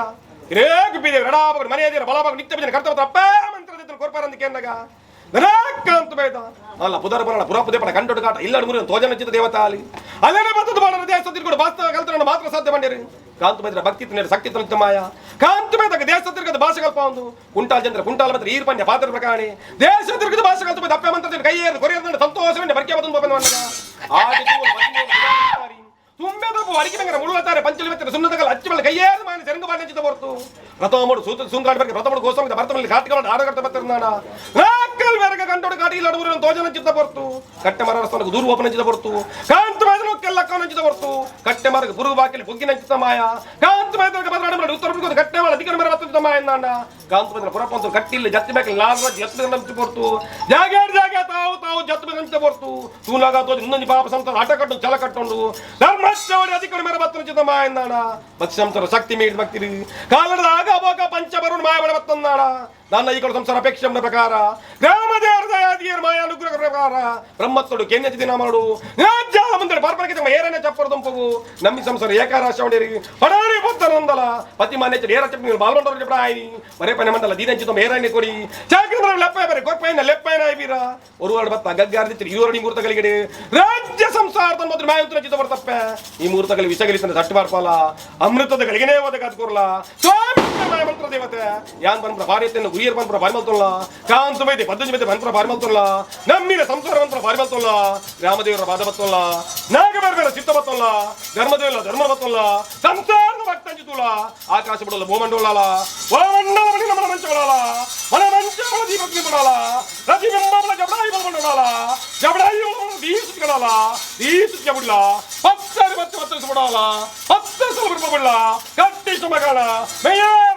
ರೇಗು ಬಿದೆ ರಡಾಬಗಡು ಮನೆಯ ದೇವರ ಬಲಬಾಗ ನಿತ್ಯ ಭಜನೆ ಕರ್ತಪತ್ರ ಅಪ್ಪ ಮಂತ್ರದಿದ್ದನು ಕೊರ್ಪಾರಂದಕ್ಕೆ ಅನ್ನಗ ಧನಾಕಾಂತ ಬೇದ ಅಲ್ಲ ಪುದರ ಬರಣ ಪುರಾಪು ದೇಪಣ ಕಂಡೊಡು ಕಾಟ ಇಲ್ಲಡು ಮುರಿನ ತೋಜನ ಚಿತ್ತ ದೇವತಾಲಿ ಅಲ್ಲೇ ಬರ್ತದ ಬಾಡನ ದೇಶ ತಿರ್ಕೊಂಡು ವಾಸ್ತವ ಕಲ್ತನ ಮಾತ್ರ ಸಾಧ್ಯ ಬಂದಿರಿ ಕಾಂತು ಬೇದ್ರ ಭಕ್ತಿ ತಿನ್ನೇರು ಶಕ್ತಿ ತನಕ ಮಾಯ ಕಾಂತು ಬೇದಾಗ ದೇಶ ತಿರ್ಗದ ಭಾಷೆ ಕಲ್ಪ ಒಂದು ಕುಂಟಾಲ್ ಚಂದ್ರ ಕುಂಟಾಲ ಮಾತ್ರ ಈರ್ ಪಂಡ್ಯ ಪಾತ್ರ ಪ್ರಕಾರಣಿ ದೇಶ ತಿರ್ಗದ ಭಾಷೆ ಕಲ್ತು ಬೇದ ಅಪ್ಪ ಮಂತ್ರ ಕೈಯೇರು ಕೊರಿಯರ್ ಸಂತೋಷ ಬರ್ಕೆ ಬಂದು ತುಂಬೆದಪ್ಪು ಅಡಿಕೆ ಬೆಂಗರ ಮುಳ್ಳುತ್ತಾರೆ ಪಂಚಲಿ ಮೆತ್ತನ ಸುಣ್ಣದಗಲ ಅಚ್ಚಿ ಮೇಲೆ ಕೈಯೇರು ಮಾನ ಸೆರಂಗು ಬಾಣ ಚಿತ್ತ ಹೊರತು ರಥಮಡು ಸೂತ್ರ ಸುಂದರಾಡಿ ಬರ್ಕೆ ರಥಮಡು ಗೋಸ್ವಾಮಿ ಭರ್ತಮಲ್ಲಿ ಕಾಟಿಗಳ ಆಡಗಟ್ಟ ಬರ್ತಿರ್ನಾಡ ನಾಕಲ್ ಬೆರಗ ಕಂಡೋಡು ಕಾಟಿ ಇಲ್ಲ ಊರಿನ ತೋಜನ ಚಿತ್ತ ಹೊರತು ಕಟ್ಟೆ ಮರ ರಸ್ತನకు ದೂರು ಓಪನ ಚಿತ್ತ ಹೊರತು ಕಾಂತ ಮೇದನ ಕೆಲ್ಲಕ್ಕನ ಚಿತ್ತ ಹೊರತು ಕಟ್ಟೆ ಮರಗ ಬುರುಗು ಬಾಕಿಲಿ ಬುಗ್ಗಿನ ಚಿತ್ತ ಮಾಯ ಕಾಂತ ಮೇದನ ಬದಲಾಡ ಮಾಡಿ ಉತ್ತರ ಬಿಡುವುದು ಕಟ್ಟೆ ಮಾಡ ಅಧಿಕಾರ ಮರ ಬತ್ತ ಮಾಯ ನಾಡ ಕಾಂತ ಮೇದನ ಪುರಪಂತು ಕಟ್ಟಿಲ್ಲ ಜತ್ತಿ ಬೇಕಲ್ಲಿ ನಾಲ್ಕು ಜತ್ತಿ ನಂಬಿತು ಹೊರತು ಜಾಗ ಜಾಗ ತಾವು ತಾವು ಜತ್ತಿ ನಂಬಿತ ಹೊರತು ತೂನಾಗ ತೋಜ ಇನ್ನೊಂದು ಪಾಪ ಸಂತ ಆಟ ಕಟ್ಟು ಚಲ ಕಟ್ಟೊಂಡು ಧರ್ಮಶ್ರವಣಿ ಅಧಿಕಾರ ಮೇರ ಬತ್ತನ ಚಿತ್ತ ಮಾಯನ್ನಾಡ ಭಕ್ತಿ ಶಕ್ತಿ ಮೀಡಿ ಭಕ್ತಿರಿ ಕಾಲದ ಆಗ ಅಬೋಕ ಪಂಚಬರುಣ ಮಾಯಬಡ ಬತ್ತನ್ನಾಡ ದಾನ ಈ ಸಂಸಾರ ಅಪೇಕ್ಷೆ ಪ್ರಕಾರ ಗ್ರಾಮ ದೇವರ ದಯಾದಿಯರ ಮಾಯ ಅನುಗ್ರಹ ಪ್ರಕಾರ ಬ್ರಹ್ಮತ್ತೋಡು ಕೆನ್ಯತಿ ದಿನ ಮಾಡು ಜಾಲ ಮುಂದೆ ಪಾರ್ಪಣಕ್ಕೆ ಏರನೆ ಚಪ್ಪರ ದುಂಪಗು ನಮ್ಮಿ ಸಂಸಾರ ಏಕಾರಾಶವಣಿ ಪಡಾರಿ ಬುದ್ಧನಂದಲ ಪತಿ ಮಾನ್ಯ ಏರ ಚಪ್ಪ ಬಾಲ್ಮಂಡಲ చెప్పడాయి ಮರೆ ಪನೆ ಮಂಡಲ ದೀನಂಚಿತ ಏರನೆ ಕೊಡಿ ಚಾಕ್ರ ಲೆಪ್ಪ ಬರೆ ಕೊರ್ಪೈನ ಲೆಪ್ಪೈನ ಐಬೀರ ಒರುವಾಡು ಬತ್ತ ಗಗ್ಗಾರ್ದಿಚ್ಚ ಇರುವರಣಿ ಮೂರ್ತಗಳಿಗೆ ರಾಜ್ಯ ಸಂಸಾರ ತನ್ನ ಮಾಯಂತ್ರ ಚಿತ್ತ ಬರ್ತಪ್ಪೆ ಈ ಮೂರ್ತಗಳು ವಿಷಗಲಿತನ ತಟ್ಟು ಮಾಡ್ಪಲ್ಲ ಅಮೃತದ ಗಳಿಗೆನೇ ಓದಗಾದ್ಕೊರ್ಲ ಸ್ವಾಮಿ ಮಾಯಮಂತ್ರ ದೇವತೆ ಯಾನ್ ಪನ್ಪುರ ಭಾರ್ಯತೆಯನ್ನು ಗುರಿಯರ್ ಪನ್ಪುರ ಬಾರಿಮಲ್ತೊಲ್ಲ ಕಾಂತು ಮೈದೆ ಪದ್ಧತಿ ಮೈದೆ ಪನ್ಪುರ ಬಾರಿಮಲ್ತೊಲ್ಲ ನಮ್ಮಿನ ಸಂಸಾರ ಮಂತ್ರ ಬಾರಿಮಲ್ತೊಲ್ಲ ರಾಮದೇವರ ಪಾದ ಬತ್ತೊಲ್ಲ ನಾಗಬರ್ಬರ ಚಿತ್ತ ಬತ್ತೊಲ್ಲ ಧರ್ಮದೇವರ ಧರ್ಮ ಬತ್ತೊಲ್ಲ ಸಂಸಾರದ ಭಕ್ತಂಚಿತುಲ ಆಕಾಶ ಬಿಡಲ್ಲ ಭೂಮಂಡೋಳಾಲ ಓಮಂಡಲ ಮಣಿ ನಮನ ಮಂಚಗಳಾಲ ಮನ ಮಂಚಗಳ ದೀಪಕ್ಕೆ ಬಿಡಾಲ ಪ್ರತಿಬಿಂಬಗಳ ಜಬಡಾಯಿ ಬಲಮಂಡೋಳಾಲ ಜಬಡಾಯಿ ದೀಸುಗಳಾಲ ದೀಸು ಜಬುಡ್ಲ ಪತ್ತರಿ ಮತ್ತೆ ಮತ್ತೆ ಬಿಡಾಲ ಪತ್ತ ಸಲ ಬಿಡಬಲ್ಲ ಕಟ್ಟಿ ಸುಮಗಳ ಮೇಯರ್.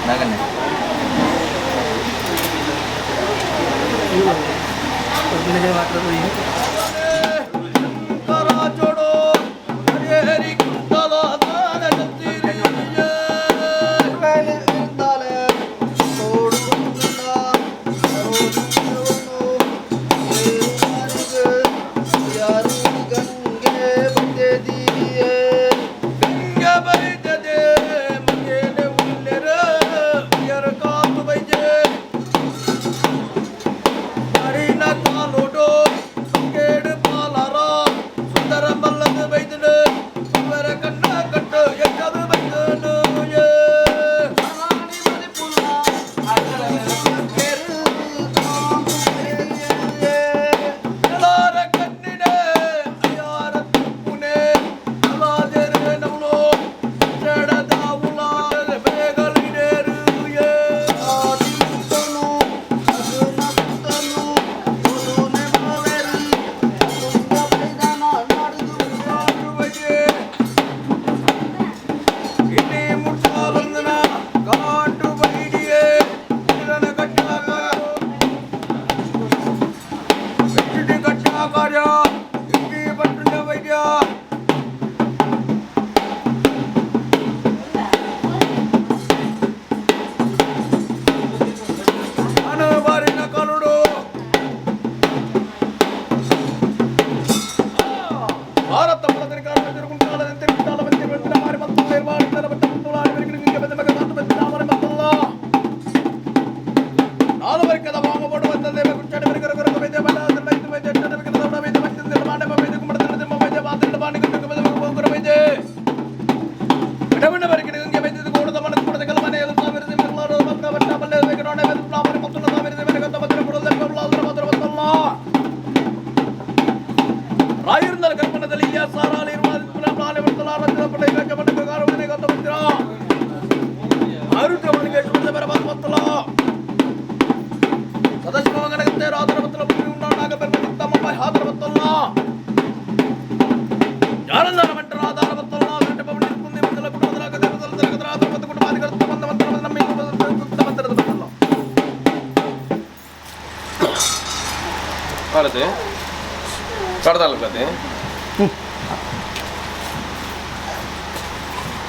ನಾಗನ್ನೇ.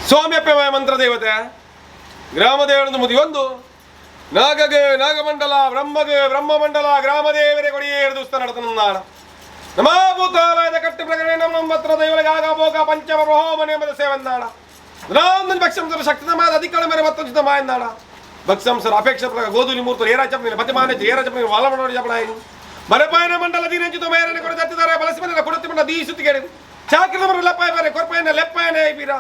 ಸ್ವಾಮ್ಯಪ್ಯಮಯ ಮಂತ್ರ ದೇವತೆ ಗ್ರಾಮದೇವರನ್ನು ಮುದಿಯೊಂದು ನಾಗಗೆ ನಾಗಮಂಡಲ ಬ್ರಹ್ಮಗೆ ಬ್ರಹ್ಮಮಂಡಲ ಗ್ರಾಮದೇವರೇ ಕೊಡಿಯೇರು ದುಸ್ತ ನಡತನಾಡ ನಮಾಭೂತಾಲಯದ ಕಟ್ಟು ಪ್ರಕರಣ ನಮ್ಮ ಮಂತ್ರ ದೇವರಿಗೆ ಆಗ ಭೋಗ ಪಂಚಮ ಪ್ರಹೋಮನೆ ಎಂಬ ಸೇವನ್ನಾಡ ರಾಮನ ಭಕ್ಷಂಸರ ಶಕ್ತಿತಮಾದ ಅಧಿಕಾರ ಮೇರೆ ಮತ್ತೊಂದು ಮಾಯನ್ನಾಡ ಭಕ್ಷಂಸರ ಅಪೇಕ್ಷೆ ಪ್ರಕಾರ ಗೋಧುಲಿ ಮೂರ್ತರು ಏರಾ ಚಪ್ಪಲಿ ಪತಿಮಾನ ಏರಾ ಚಪ್ಪಲಿ ವಲಮನೋಡಿ ಚಪ್ಪಲಾಯಿ ಮರಪಾಯನ ಮಂಡಲ ದೀನಂಚಿತ ಮೇರನೆ ಕೊಡ ತತ್ತಿದ್ದಾರೆ ಬಳಸಿ ಬಂದ ಕೊಡುತ್ತಿ ಮಂಡ ದೀಸುತ್ತಿ ಕೇಳಿದ್ರು ಚಾಕ್ರದ ಮರ ಲೆಪ್ಪಾಯ ಬೇರೆ ಕೊರ್ಪಾಯನ ಲೆಪ್ಪಾಯನೇ ಐಪೀರ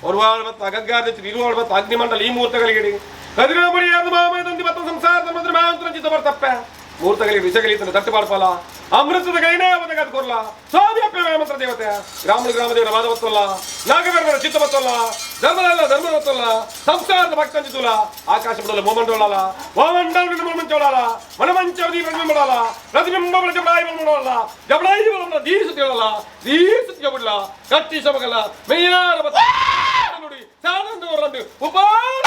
ಒರ್ವಾಳು ಮತ್ತು ಅಗಗ್ಗಾದ ಇರುವಾಳು ಮತ್ತು ಅಗ್ನಿಮಂಡಲ ಈ ಮೂರ್ತಗಳಿಗೆ ಕದಿರಾಮಣಿಯಾದ ಮಾಮಯದಂದಿ ಮತ್ತು ಸಂಸಾರದ ಮಂತ್ರ ಮಾಂತ್ರ ಬರ್ತಪ್ಪೆ ಮೂರ್ತಗಳಿಗೆ ವಿಷಗಳಿತನ ತಟ್ಟು ಪಾಡ್ಪಲ್ಲ ಅಮೃತದ ಗೈನೇ ಒದಗದ್ ಕೊರ್ಲ ಸ್ವಾಮಿ ಮಂತ್ರ ದೇವತೆ ಗ್ರಾಮ ಗ್ರಾಮದೇವರ ಮಾಧವತ್ತಲ್ಲ ನಾಗವರ್ಮನ ಚಿತ್ತ ಬತ್ತಲ್ಲ ಧರ್ಮದಲ್ಲ ಧರ್ಮದತ್ತಲ್ಲ ಸಂಸಾರದ ಭಕ್ತಂಚಿತುಲ ಆಕಾಶ ಬಿಡಲ್ಲ ಮೋಮಂಡೋಳಲ್ಲ ಮೋಮಂಡಲ ಮೋಮಂಚೋಳಲ್ಲ ಮನಮಂಚವದಿ ಪ್ರತಿಬಿಂಬಳಲ್ಲ ಪ್ರತಿಬಿಂಬ ಜಬಡಾಯಿ ಬಲಮಡಲ್ಲ ಜಬಡಾಯಿ ಬಲಮಡ ದೀಸುತ್ತಿಳಲ್ಲ ದೀಸುತ್ತಿಯ ಬಿಡಲ ಕಟ್ಟಿ ಶಮಗಲ ಮೆಯ್ಯಾರ ಬತ್ತ ನುಡಿ ಸಾನಂದ ಉಪಾರ.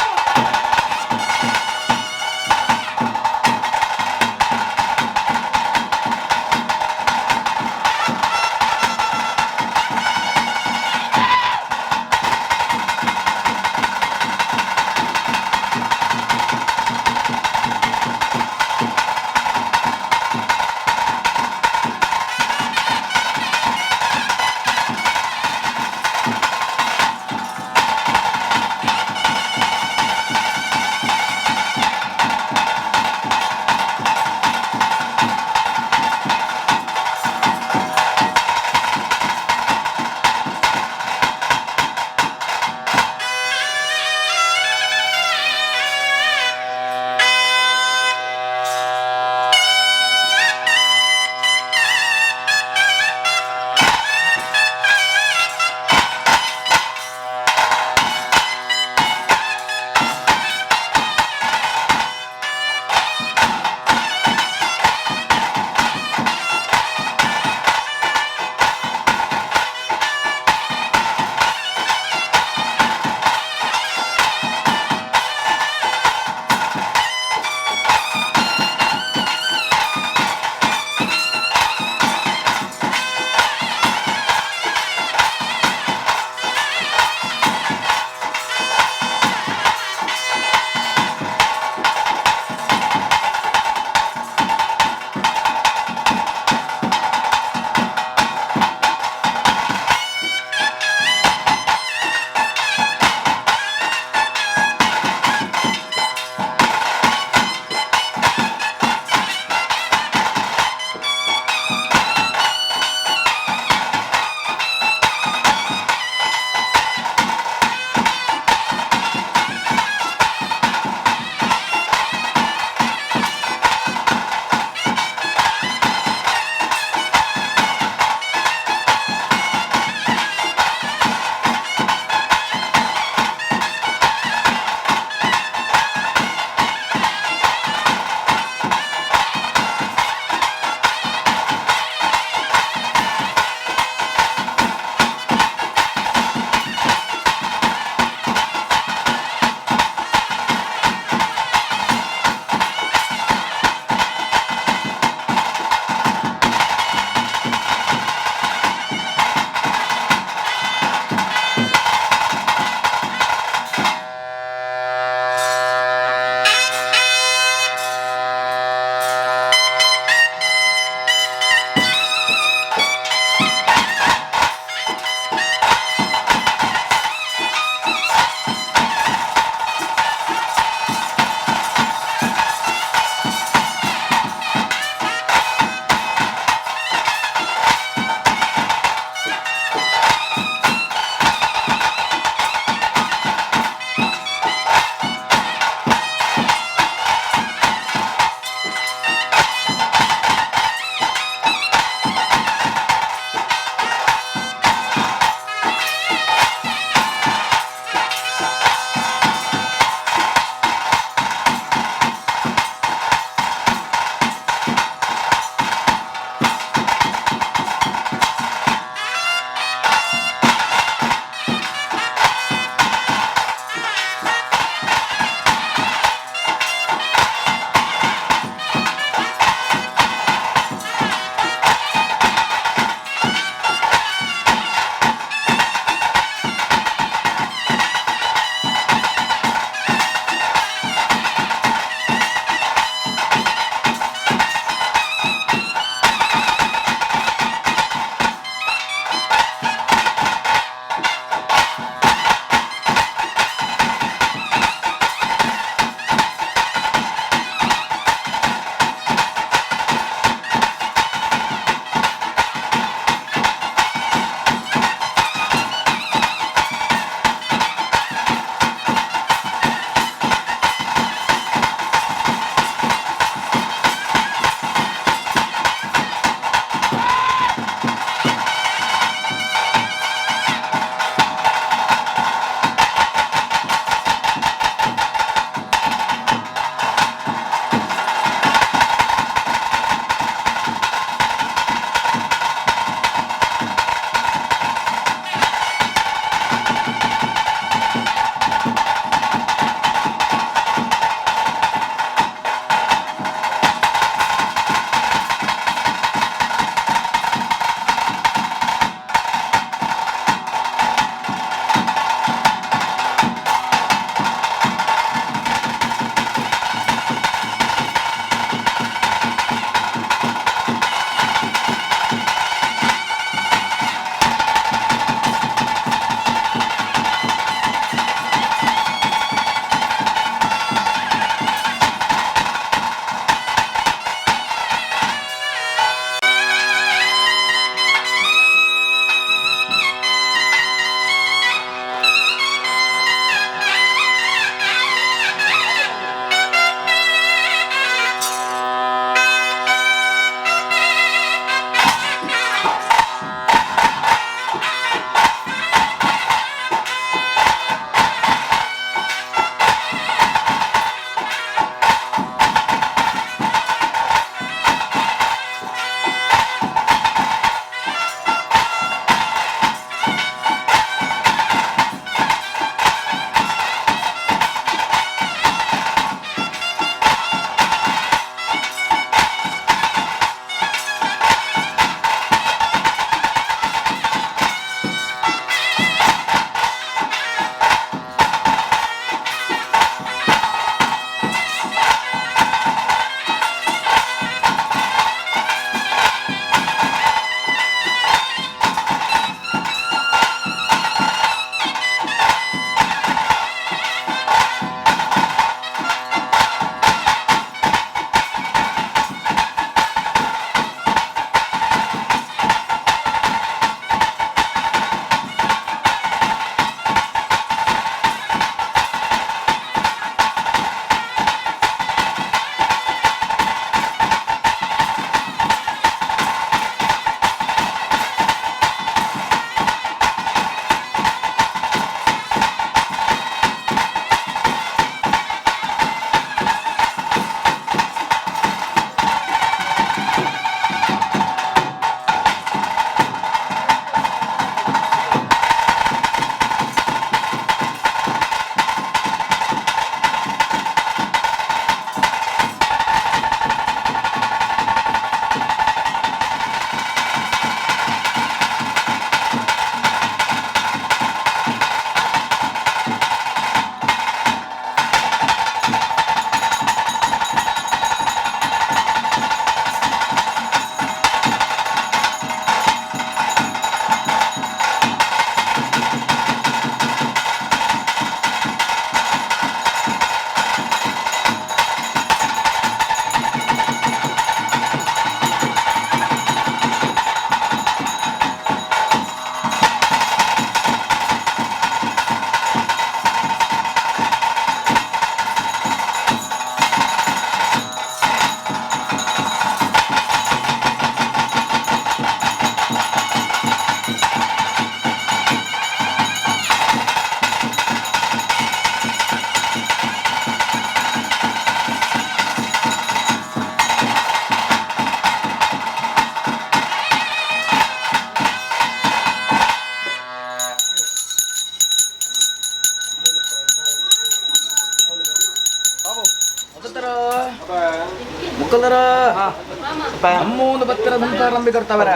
ನಮ್ಮೊಂದು ಬತ್ತರ ಸಂಸಾರ ನಂಬಿ ಕರ್ತಾವರ.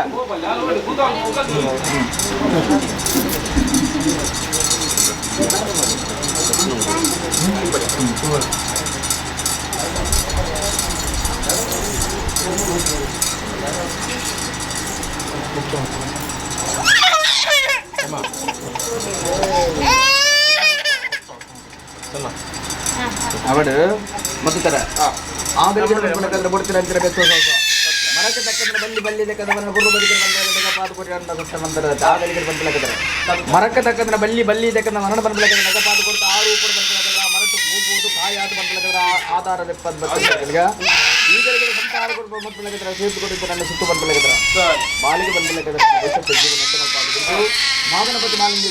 ಅವಡು ಮತ್ತು ತರ ಆಗಲಿಗೆ ಬೊಡ್ತಿರ ಅಂತಿರ ಬೆತ್ತೋ ಮರಕ್ಕೆ ತಕ್ಕಂದ್ರೆ ಬಲ್ಲಿ ಬಲ್ಲಿ ತಕ್ಕಂದ್ರೆ ಗುರು ಬದಿಗೆ ಬಂದ ಪಾದು ಕೊಡಿ ಅಂತ ಸತ್ತ ಮಂತ್ರದ ಆಗಲಿಗೆ ಬಂದ್ಲಕದ್ರೆ ಮರಕ್ಕೆ ತಕ್ಕಂದ್ರೆ ಬಲ್ಲಿ ಬಲ್ಲಿ ತಕ್ಕಂದ್ರೆ ಮರಣ ಬಂದ್ಲಕದ್ರೆ ನಗ ಪಾದು ಕೊಡ್ತು ಆರು ಉಪ್ಪು ಬಂದ್ಲಕದ್ರೆ ಮರಟ್ಟು ಹೂ ಕಾಯಾದ ಬಂದ್ಲಕದ್ರೆ ಆಧಾರ ದೆಪ್ಪದ್ ಬರ್ತದೆ. ಈಗಲಿಗೆ ಸಂಸಾರ ಕೊಟ್ಟು ಬಂದ್ಲಕದ್ರೆ ಸೇತು ಕೊಟ್ಟಿದ್ದು ನನ್ನ ಸುತ್ತು ಬಂದ್ಲಕದ್ರೆ ಬಾಲಿಗೆ ಬಂದ್ಲಕದ್ರೆ ಜೀವನ ಮಾಗನಪತಿ ಮಾಲಿಂಗ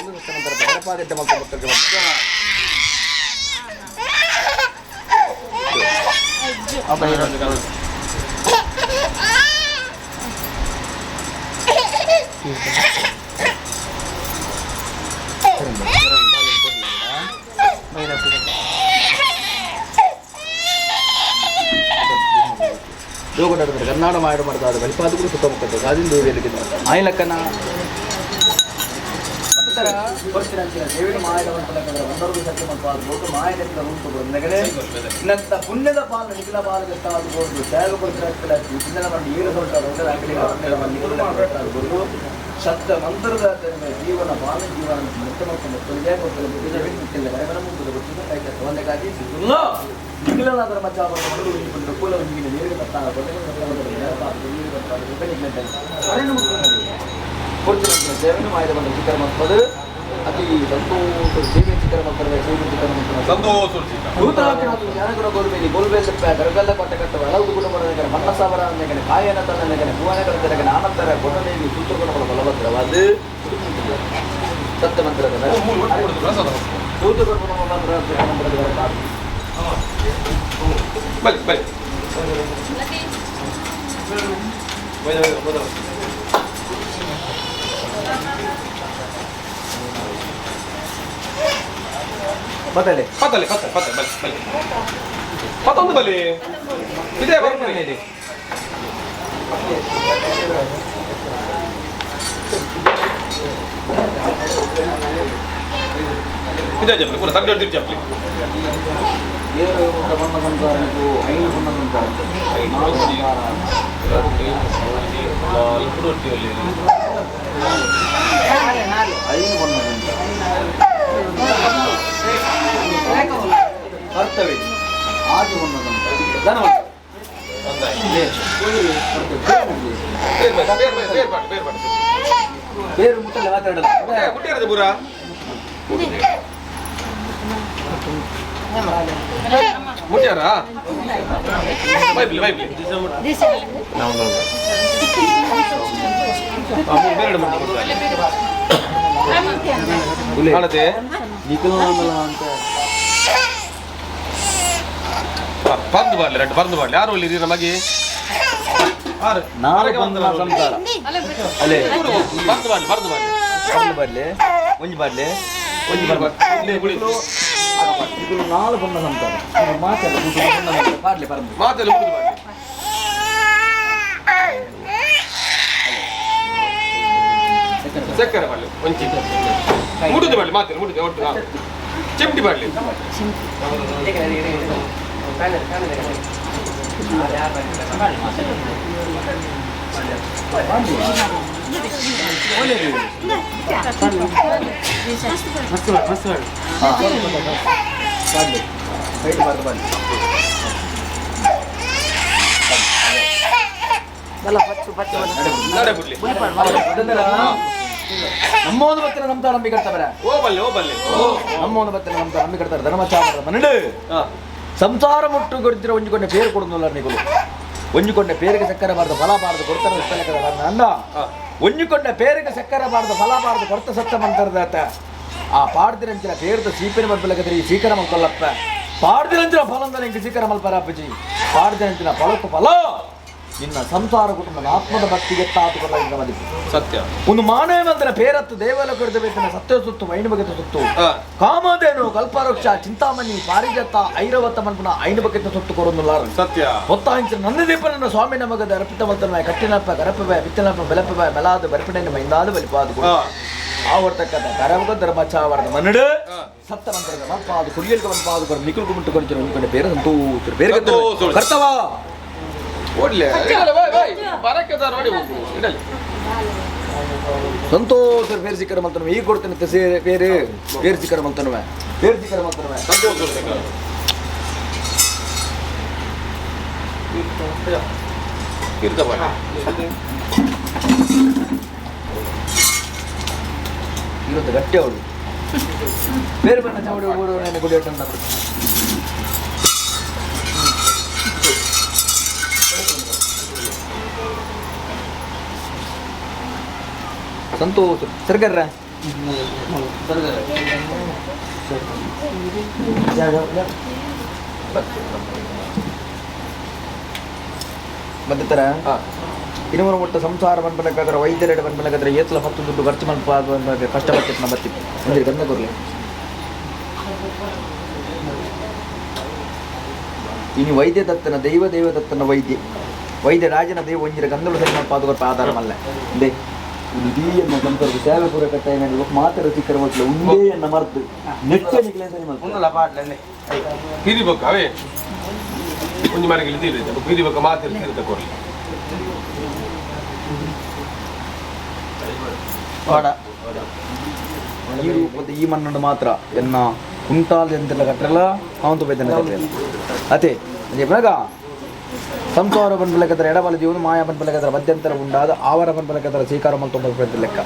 ಸತ್ತ ಮಂತ್ರ ಗಣಪಾದಿಟ್ಟ ಮಕ್ಕಳು ಮಕ್ಕಳಿಗೆ ಕನ್ನಡ ಮಾಡು ಮಾಡ್ತಾರೆ ಬಲಿಪಾದ ಕೂಡ ಸುತ್ತಮುತ್ತ ಗಾಜಿನ ದೇವಿಯಲ್ಲಿ ಆಯ್ಲಕ್ಕನ ಇನ್ನಂತ ಪುಣ್ಯದ ಪಾಲು ನಿಖಿಲ ಪಾಲು ಎತ್ತಾದು ತ್ಯಾಗ ಕೊಡ್ತಿರ ಪುಣ್ಯದ ಮಂಡಿ ಏಳು ಸ್ವಲ್ಪ ಶಬ್ದ ಮಂತ್ರದ ಜೀವನ ಬಾಲ ಜೀವನ ಮುತ್ತ ಮತ್ತು ಮಕ್ಕಳಿಗೆ ನಿಖಿಲನಾದರ ಮಚ್ಚ ಕೂಲ ನೀರು ಸೇವೆಯನ್ನು ಮಾಡಿದ ಬಂದ ಚಿಕ್ಕರ ಮಕ್ಕಳು ಅತಿ ಸಂತೋಷ ಸೇವೆ ಚಿಕ್ಕರ ಮಕ್ಕಳ ಸೇವೆ ಚಿಕ್ಕರ ಮಕ್ಕಳ ಸಂತೋಷ ಜನಗುಣ ಗೋಲ್ಬೇಲಿ ಗೋಲ್ಬೇಲ್ ಗರ್ಗಲ್ಲ ಕೊಟ್ಟ ಕಟ್ಟವ ಹಲವು ಕುಟುಂಬದ ಮನ್ನ ಸಾವಿರ ಅಂದಗನೆ ಕಾಯನ ತನ್ನಗನೆ ಭುವನ ಕಡತನಗನೆ ಆನಂತರ ಕೊಟ್ಟದೇವಿ ಸೂತ್ರಗುಣಗಳ ಬಲಭದ್ರವಾದ ಸತ್ಯ ಮಂತ್ರದ ಸೂತ್ರಗುಣ ಮಂತ್ರದ ಬಲಿ ಬಲಿ ಬತ್ತಲೆ ಪತ್ತಲೆ ಪತ್ತಲೆ ಪತ್ತಲೆ ಬಲಿ ಬಲಿ ಪತ್ತೊಂದು ಬಲಿ ಇದೇ ಬರ್ಪುನಿ ಇದೇ ಜಪ್ಲಿ ಪೂರ ತಗ್ಗಡ್ ದಿಟ್ಟು ಜಪ್ಲಿ ಏಳು ಬಣ್ಣ ಸಂಸಾರ ಐದು ಬಣ್ಣ ಸಂಸಾರ ಐದು ಬಣ್ಣ ಸಂಸಾರ ಕರ್ತವ್ಯ ಆದಿ ಬಣ್ಣ ಸಂಸಾರ ಧನ ಬೇರು ಮುಟ್ಟಲ್ಲ ಮಾತಾಡಲ್ಲ ಮುಟ್ಟಿರದ ಪೂರ ಮುಟ್ಟ್ಯಾರ ಬೈಬ್ಲಿ ಬೈಬ್ಲಿ ಬೇರೆ ಕಾಣತೆ ಅಂತ ಪಂದು ಬಾರ್ಲಿ ರೆಡ್ ಪಂದು ಬಾರ್ಲಿ ಯಾರು ಇಲ್ಲಿ ನಮಗೆ ನಾಲ್ಕು ಸಂಸಾರ ಅಲ್ಲೇ ಪಂದು ಬಾರ್ಲಿ ಪಂದು ಬಾರ್ಲಿ ಒಂದು ಬಾರ್ಲಿ ಒಂಜಿ ಬಾರ್ಲಿ ಒಂಜಿ ಬಾರ್ಲಿ ಇದು ನಾಲ್ಕು ಬಣ್ಣ ಸಂಸಾರ ಮಾತೆಲ್ಲ ಬಾರ್ಲಿ ಪರಂದು ಮಾತೆಲ್ಲ ಮುಗಿದು ಬಾರ್ಲಿ ಸಕ್ಕರೆ ಬಾರ್ಲಿ ಒಂಚಿ ಮುಡುದು ಬಾರ್ಲಿ ಮಾತೆಲ್ಲ ಮುಡುದು ಒಟ್ಟು ಚಿಮಟಿ ಬಾರ್ಲಿ ಬಾರ್ಲಿ ಸೈಡ್ ಬಾರ್ದು ಬಾರ್ಲಿ ನಡೆ ಬಿಡ್ಲಿ ನಮ್ಮ ಒಂದು ಬತ್ತಿನ ನಮ್ಮ ನಂಬಿ ಕಟ್ತಾರೆ ಓ ಬಲ್ಲೆ ಓ ಬಲ್ಲೆ ನಮ್ಮ ಒಂದು ಬತ್ತಿನ ನಮ್ಮ ನಂಬಿ ಕಟ್ತಾರೆ ಧರ್ಮಚಾರ ಮನಡು ಸಂಸಾರ ಮುಟ್ಟು ಕೊಡ್ತಿರೋ ಒಂಜಿಕೊಂಡೆ ಪೇರು ಕೊಡೋದಿಲ್ಲ ನೀವು ಒಂಜಿಕೊಂಡೆ ಪೇರಿಗೆ ಸಕ್ಕರೆ ಬಾರ್ದು ಫಲ ಬಾರ್ದು ಕೊಡ್ತಾರೆ ಅನ್ನ ಒಂಜಿಕೊಂಡೆ ಪೇರಿಗೆ ಸಕ್ಕರೆ ಬಾರ್ದು ಫಲ ಬಾರ್ದು ಕೊಡ್ತ ಸತ್ತ ಮಂತರದಾತ ಆ ಪಾಡ್ದಿರಂಚಿನ ಪೇರ್ದ ಸೀಪಿನ ಬರ್ಬಲಕದ್ರಿ ಈ ಸೀಕರ ಮಲ್ಕೊಲ್ಲಪ್ಪ ಪಾಡ್ದಿರಂಚಿನ ಫಲಂದ ಇಂಕ ಸೀಕರ ಮಲ್ಪರ ಅಪ್ಪಜಿ ಪಾಡ್ದಿರಂಚಿನ ಫಲಕ್ಕೂ ಫಲ ನಿನ್ನ ಸಂಸಾರ ಕುಟುಂಬದ ಆತ್ಮದ ಭಕ್ತಿಗೆ ತಾತುಕೊಳ್ಳ ಮದಿಪು. ಸತ್ಯ. ಒಂದು ಮಾನವ ಮಂತ್ರ ಪೇರತ್ತು ದೇವಾಲಯ ಕಡಿದ ಬೇತನ ಸತ್ಯ ಸುತ್ತು ಐನು ಬಗೆತ ಸುತ್ತು. ಕಾಮಧೇನು ಕಲ್ಪವೃಕ್ಷ ಚಿಂತಾಮಣಿ ಪಾರಿಜಾತ ಐರವತ ಮನ್ಪುನ ಐನು ಬಗೆತ ಸುತ್ತು ಕೊರೊಂದುಲ್ಲಾರು. ಸತ್ಯ. ಹೊತ್ತಾಂಚಿನ ನಂದದೀಪನ ಸ್ವಾಮಿ ನಮಗದ ಅರ್ಪಿತ ಮಲ್ತನ ಕಟ್ಟಿನಪ್ಪ ಗರಪವೆ ಬಿತ್ತನಪ್ಪ ಬೆಲಪವೆ ಮೆಲಾದ ಬರ್ಪಿನ ಮೈಂದಾದ ಬಲಿಪಾದ ಆವರ್ತಕ್ಕಂಥ ಕರವಗ ಧರ್ಮಚಾವರದ ಮನ್ನಡು ಸತ್ತ ಮಂತ್ರದ ಮಲ್ಪಾದ ಕುಡಿಯಲ್ಕ ಮನ್ಪಾದ ಕೊರ ನಿಕುಲ್ಕು ಮುಟ್ಟು ಕೊಡಿచిన ಒಂದ್ಕೊಂಡೆ ಬೇರೆ ಸಂತೋಷ ಬೇರೆ ಸಂತೋಷ. ಕರ್ತವ ಓಡ್ಲೆ ಬಾಯ್ ಬಾಯ್ ಬರಕ್ಕೆ ನೋಡಿ ಇಡಲಿ. ಸಂತೋಷ ಬೇರೆ ಸಿಕ್ಕರ ಮಲ್ತನವೆ ಈಗ ಕೊಡ್ತೇನೆ ಸೇರೆ ಬೇರೆ ಬೇರೆ ಸಿಕ್ಕರ ಮಲ್ತನವೆ ಬೇರೆ ಸಿಕ್ಕರ ಮಲ್ತನವೆ. ಸಂತೋಷ. ತೀರ್ಥ ಬಾಯ್. ಇವತ್ತು ಗಟ್ಟಿ ಅವಳು ಬೇರೆ ಬಣ್ಣ ಚಾವಡಿ ಓಡುವ ಗುಡಿ. ಸಂತೋಷ ಸರ್ಗರ್ರ ಮಧ್ಯತರ ಇನ್ನೂರು ಮುಟ್ಟ ಸಂಸಾರ ಬಂದ್ಬಲಕ್ಕಾದ್ರೆ ವೈದ್ಯರೆಡೆ ಬಂದ್ಬಲಕ್ಕಾದ್ರೆ ಏತ್ಲ ಹತ್ತು ದುಡ್ಡು ಖರ್ಚು ಮಲ್ಪ ಕಷ್ಟಪಟ್ಟಿತ್ತು ನಮ್ಮ ಬತ್ತಿ ಒಂದಿರಿ ಗಂಧ ಕೊರ್ಲಿ. ಇನ್ನು ವೈದ್ಯ ದತ್ತನ ದೈವ ದೈವ ದತ್ತನ ವೈದ್ಯ ವೈದ್ಯ ರಾಜನ ದೈವ ಒಂಜಿರ ಗಂಧಳು ಸರಿ ಮಲ್ಪ ಅದು ಆಧಾರ ಮಲ್ಲ they ಇಡೀ ಸಂಸಾರದ ಸೇವೆ ಪೂರ ಕಟ್ಟ ಮಾತ್ರ ಸಿಕ್ಕರ ಮೊದಲು ಉಂದೇ ಎನ್ನ ಮರ್ದು ನೆಟ್ಟ ನಿಕ್ಲೆ ಸರಿ ಮಲ್ತು. ಉಂದುಲ ಪಾಟ್ಲೆ. ಪಿರಿ ಬೊಕ್ಕ ಅವೇ ಒಂಜಿ ಮರಗಿಲಿ ತೀರಿದೆ ಪಿರಿ ಬೊಕ್ಕ ಮಾತಿರ್ ತೀರ್ಥ ಕೊರ್ಲಿ. ವಾಡ. ಈ ರೂಪದ ಈ ಮಣ್ಣನ್ನು ಮಾತ್ರ ಎನ್ನ ಕುಂಟಾಲ್ ಎಂತೆಲ್ಲ ಕಟ್ಟರಲ್ಲ ಕಾವಂತು ಬೈದನ್ನ ಕಟ್ಟರಲ್ಲ ಅತೆ ಇವಾಗ ಸಂಸಾರ ಬಂದ್ಬಲಕದ್ರ ಎಡಬಲ ಜೀವನ ಮಾಯ ಬಂದ್ಬಲಕದ್ರ ಮಧ್ಯಂತರ ಉಂಡಾದ ಆವರ ಬಂದ್ಬಲಕದ್ರ ಸ್ವೀಕಾರ ಮಲ್ತೊಂಬ ಲೆಕ್ಕ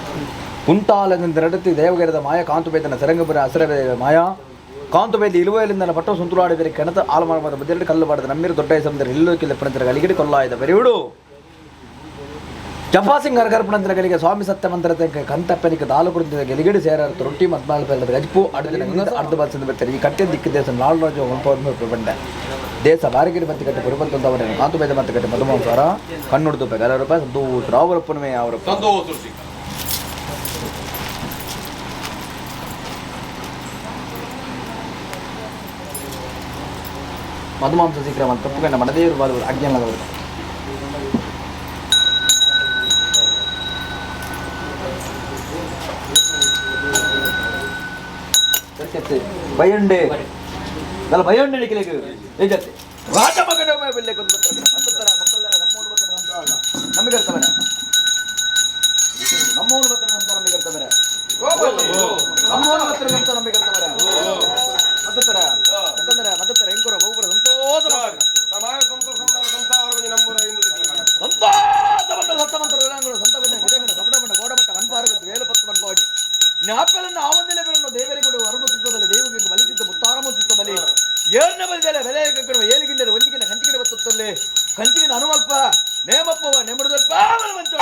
ಕುಂಟಾಲದಿಂದ ನಡತಿ ದೇವಗೆರೆದ ಮಾಯ ಕಾಂತು ಬೈದನ ಸರಂಗಪುರ ಅಸರ ಮಾಯ ಕಾಂತು ಬೈದ ಇಳುವಲಿಂದ ಪಟ್ಟ ಸುಂತುಲಾಡಿ ಬೇರೆ ಕೆಣತ ಆಲಮಾಡ ಮಧ್ಯೆರಡು ಕಲ್ಲು ಬಾಡದ ನಮ್ಮಿರು ದೊಡ್ಡ ಸಮುದ್ರ ಇಲ್ಲೋಕಿಲ್ಲ ಪಣತರ ಗಲಿಗಡಿ ಕೊಲ್ಲಾಯ್ದ ಬರಿವಿಡು ಜಪಾಸಿಂಗ್ ಹರಗರ್ಪಣಂತರ ಗಳಿಗೆ ಸ್ವಾಮಿ ಸತ್ಯ ಮಂತ್ರ ಕಂತಪ್ಪನಿಗೆ ದಾಲು ಕುಡಿದ ಗೆಲಿಗಡಿ ಸೇರಾರ ರೊಟ್ಟಿ ಮದ್ಮಾಲ ಪೆಲ್ಲದ ಗಜ್ಪು ಅಡ್ದ ಅರ್ಧ ಬಲ್ಸಂದ ಬರ್ತಾರೆ ಈ ಕಟ್ಟೆ ದಿಕ್ಕ ದೇಶ ನಾಲ್ಕು ರಾಜು ಬಂಡೆ ದೇಶ ಬಾರಿಗಿರಿ ಮತ್ತೆ ಕಟ್ಟೆ ಪುರಪಂತವರ ಕಾಂತು ಬೇದ ಮತ್ತೆ ಕಟ್ಟೆ ಮಧುಮಾಂಸಾರ ಕಣ್ಣುಡ್ದು ಗಲ ರೂಪಾಯಿ ಸಂತೋಷ ರಾವರಪ್ಪನವೇ ಅವರಪ್ಪ. ಸಂತೋಷ. ಮಧುಮಾಂಸ ಶೀಘ್ರ ಮತ್ತು ತಪ್ಪು ಕಂಡ ಮಡದೇವರು ಬಾಲವರು ಅಜ್ಞಾನದವರು ಭಯಂಡೆ ನಲ್ಲ ಭಯಂಡೆ ನಿಖಿಲಿಗೆ ಏಜತ್ತೆ ರಾಜ ಮಗನ ಬೆಳ್ಳೆ ಕೊಂದು ಮತ್ತೊತ್ತರ ಮಕ್ಕಳರ ನಮ್ಮೋಡು ಬರ್ತಾರೆ ಅಂತ ಅಲ್ಲ ನಮಗೆ ಇರ್ತವೆ ನಮ್ಮೋಡು ಬರ್ತಾರೆ ಅಂತ ನಮಗೆ ಇರ್ತವೆ ನಮ್ಮೋಡು ಬರ್ತಾರೆ ಅಂತ ನಮಗೆ ಇರ್ತವೆ ಮತ್ತೊತ್ತರ ಮಕ್ಕಳರ ಮತ್ತೊತ್ತರ ಹೆಂಗುರ ಬಹುಪುರ ಸಂತೋಷ ಸಮಾಯ ಸಂತೋಷ ಸಂಸಾರ ನಂಬುರ ಇಂದು ಸಂತೋಷ ಸತ್ತಮಂತರ ಸಂತವನ್ನ ವಿಧಗಣ ಕಪಟಮಣ್ಣ ಗೋಡಮಟ್ಟ ಮನ್ಪಾರಗತ್ತು ವೇಲಪತ್ತು ಮನ್ಪಾಡಿ ಜ್ಞಾಪಲನ್ನು ಆವಂದಿಲೆ ಬೆರನ್ನು ದೇವರಿಗೂ ಅರುಣುತ್ತಿದ್ದ ದೇವರಿಗೆ ಬಲಿತಿದ್ದ ಮುತ್ತಾರಮುತ್ತಿದ್ದ ಬಲಿ ಏಳನೇ ಬಲಿದಲೆ ಬೆಲೆ ಕಕ್ಕಡುವ ಏಳಿಗಿಂಡರೆ ಒಂಜಿಗಿನ ಕಂಚಿಗಿನ ಬತ್ತುತ್ತಲ್ಲಿ ಕಂಚಿಗಿನ ಅನುಮಲ್ಪ ನೇಮಪ್ಪವ ನೆಮ್ಮಡದಲ್ಪ ಮಂಚೋಣ.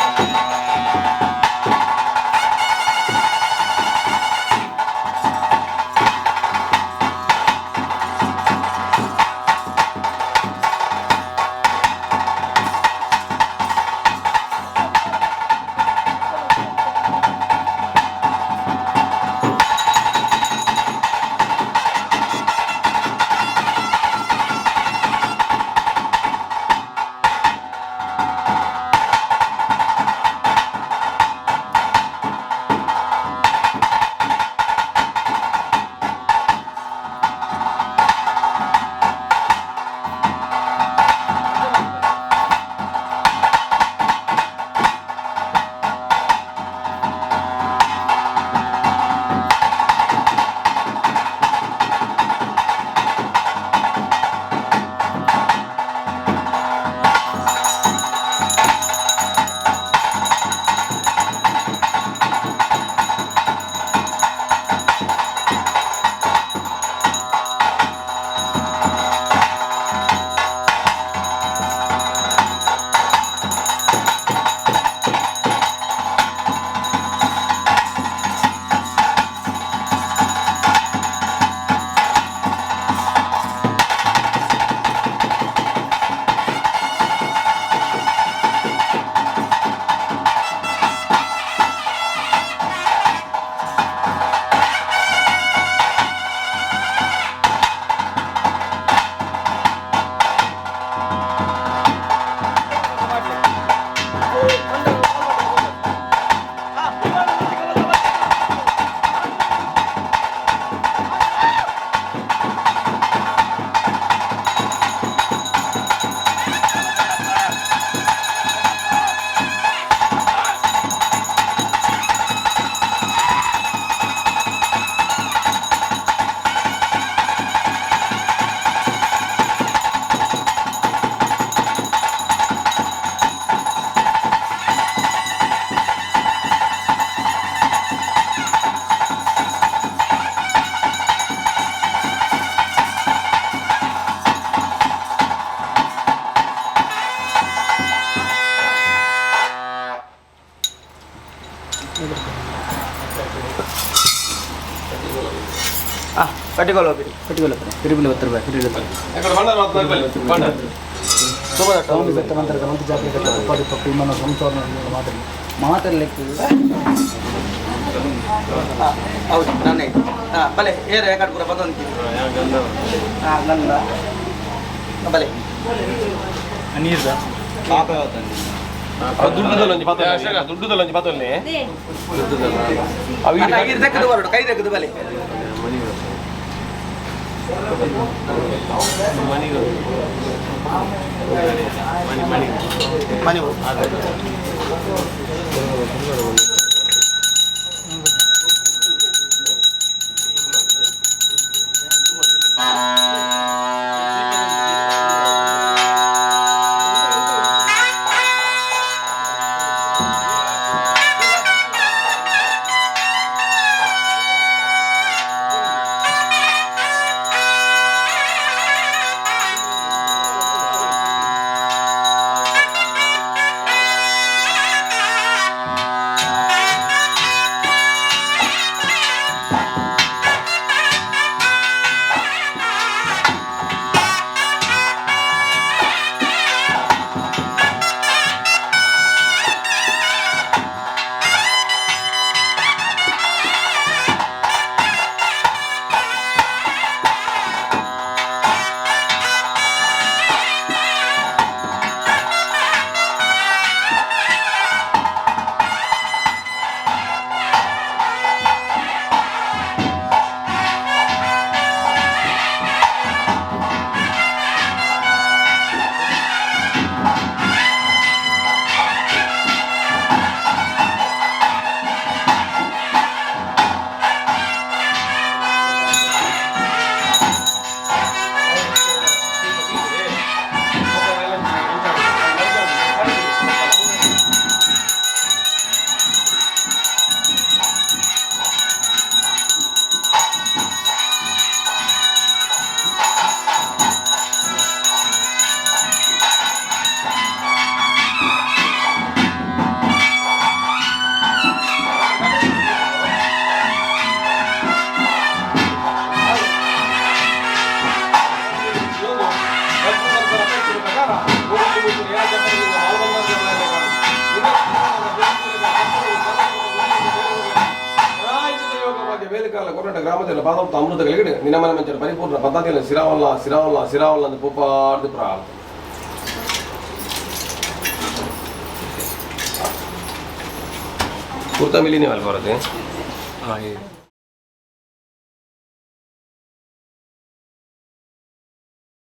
ಪಟ್ಟಿಕೊಲ್ಲ ಹೋಗಿ. ಪಟ್ಟಿಗೊಲ್ಲ ತಿರುಗುಲ ಹತ್ರ ತಿರುಗುಲ. ಎಕಡೆ ಬಂಡಾರ ಬಂಡಾರ. ಸ್ವಾಮಿ ಸತ್ತ ಮಂತ್ರದ ಮಂತ್ರ ಜಾತ್ರೆ ಕಟ್ಟ ಉಪ್ಪಾಡಿ ಪಕ್ಕ ವಿಮಾನ ಸಂಸಾರ ಮಾತಾಡಿ ಮಾತಾಡಲಿಕ್ಕೆ. ಹೌದು, ನಾನೇ. ಹಾಂ, ಬಲೆ ಏರು ಯಾಕಡೆ ಪೂರ ಬಂದೊಂದು. ಹಾಂ, ನನ್ನ ಬಲೆ. ನೀರ್ದ. ದುಡ್ಡುದಲ್ಲೊಂಜಿ ಪತ್ತೊಂದು, ದುಡ್ಡುದಲ್ಲೊಂಜಿ ಪತ್ತೊಂದು. ಅಣ್ಣ, ಈರು ತೆಗೆದು ಬರೋಡು, ಕೈ ತೆಗೆದು ಬಲೆ. ಮನೆ ಹೋಗು. ಗ್ರಾಮದಲ್ಲಿ ಬಾದಂತ ಅಮೃತಗಳಿಗೆ ನಿನಮನ ಮಂಚನ ಪರಿಪೂರ್ಣ ಪದ್ಧತಿಯಲ್ಲಿ ಸಿರಾವಲ್ಲ ಸಿರಾವಲ್ಲ ಸಿರಾವಲ್ಲ ಅಂತ ಪೂಪಾಡ್ದು ಪ್ರಾರ್ಥನೆ. ಕುರ್ತಾ ಮಿಲಿನೇ ಬರುತ್ತೆ.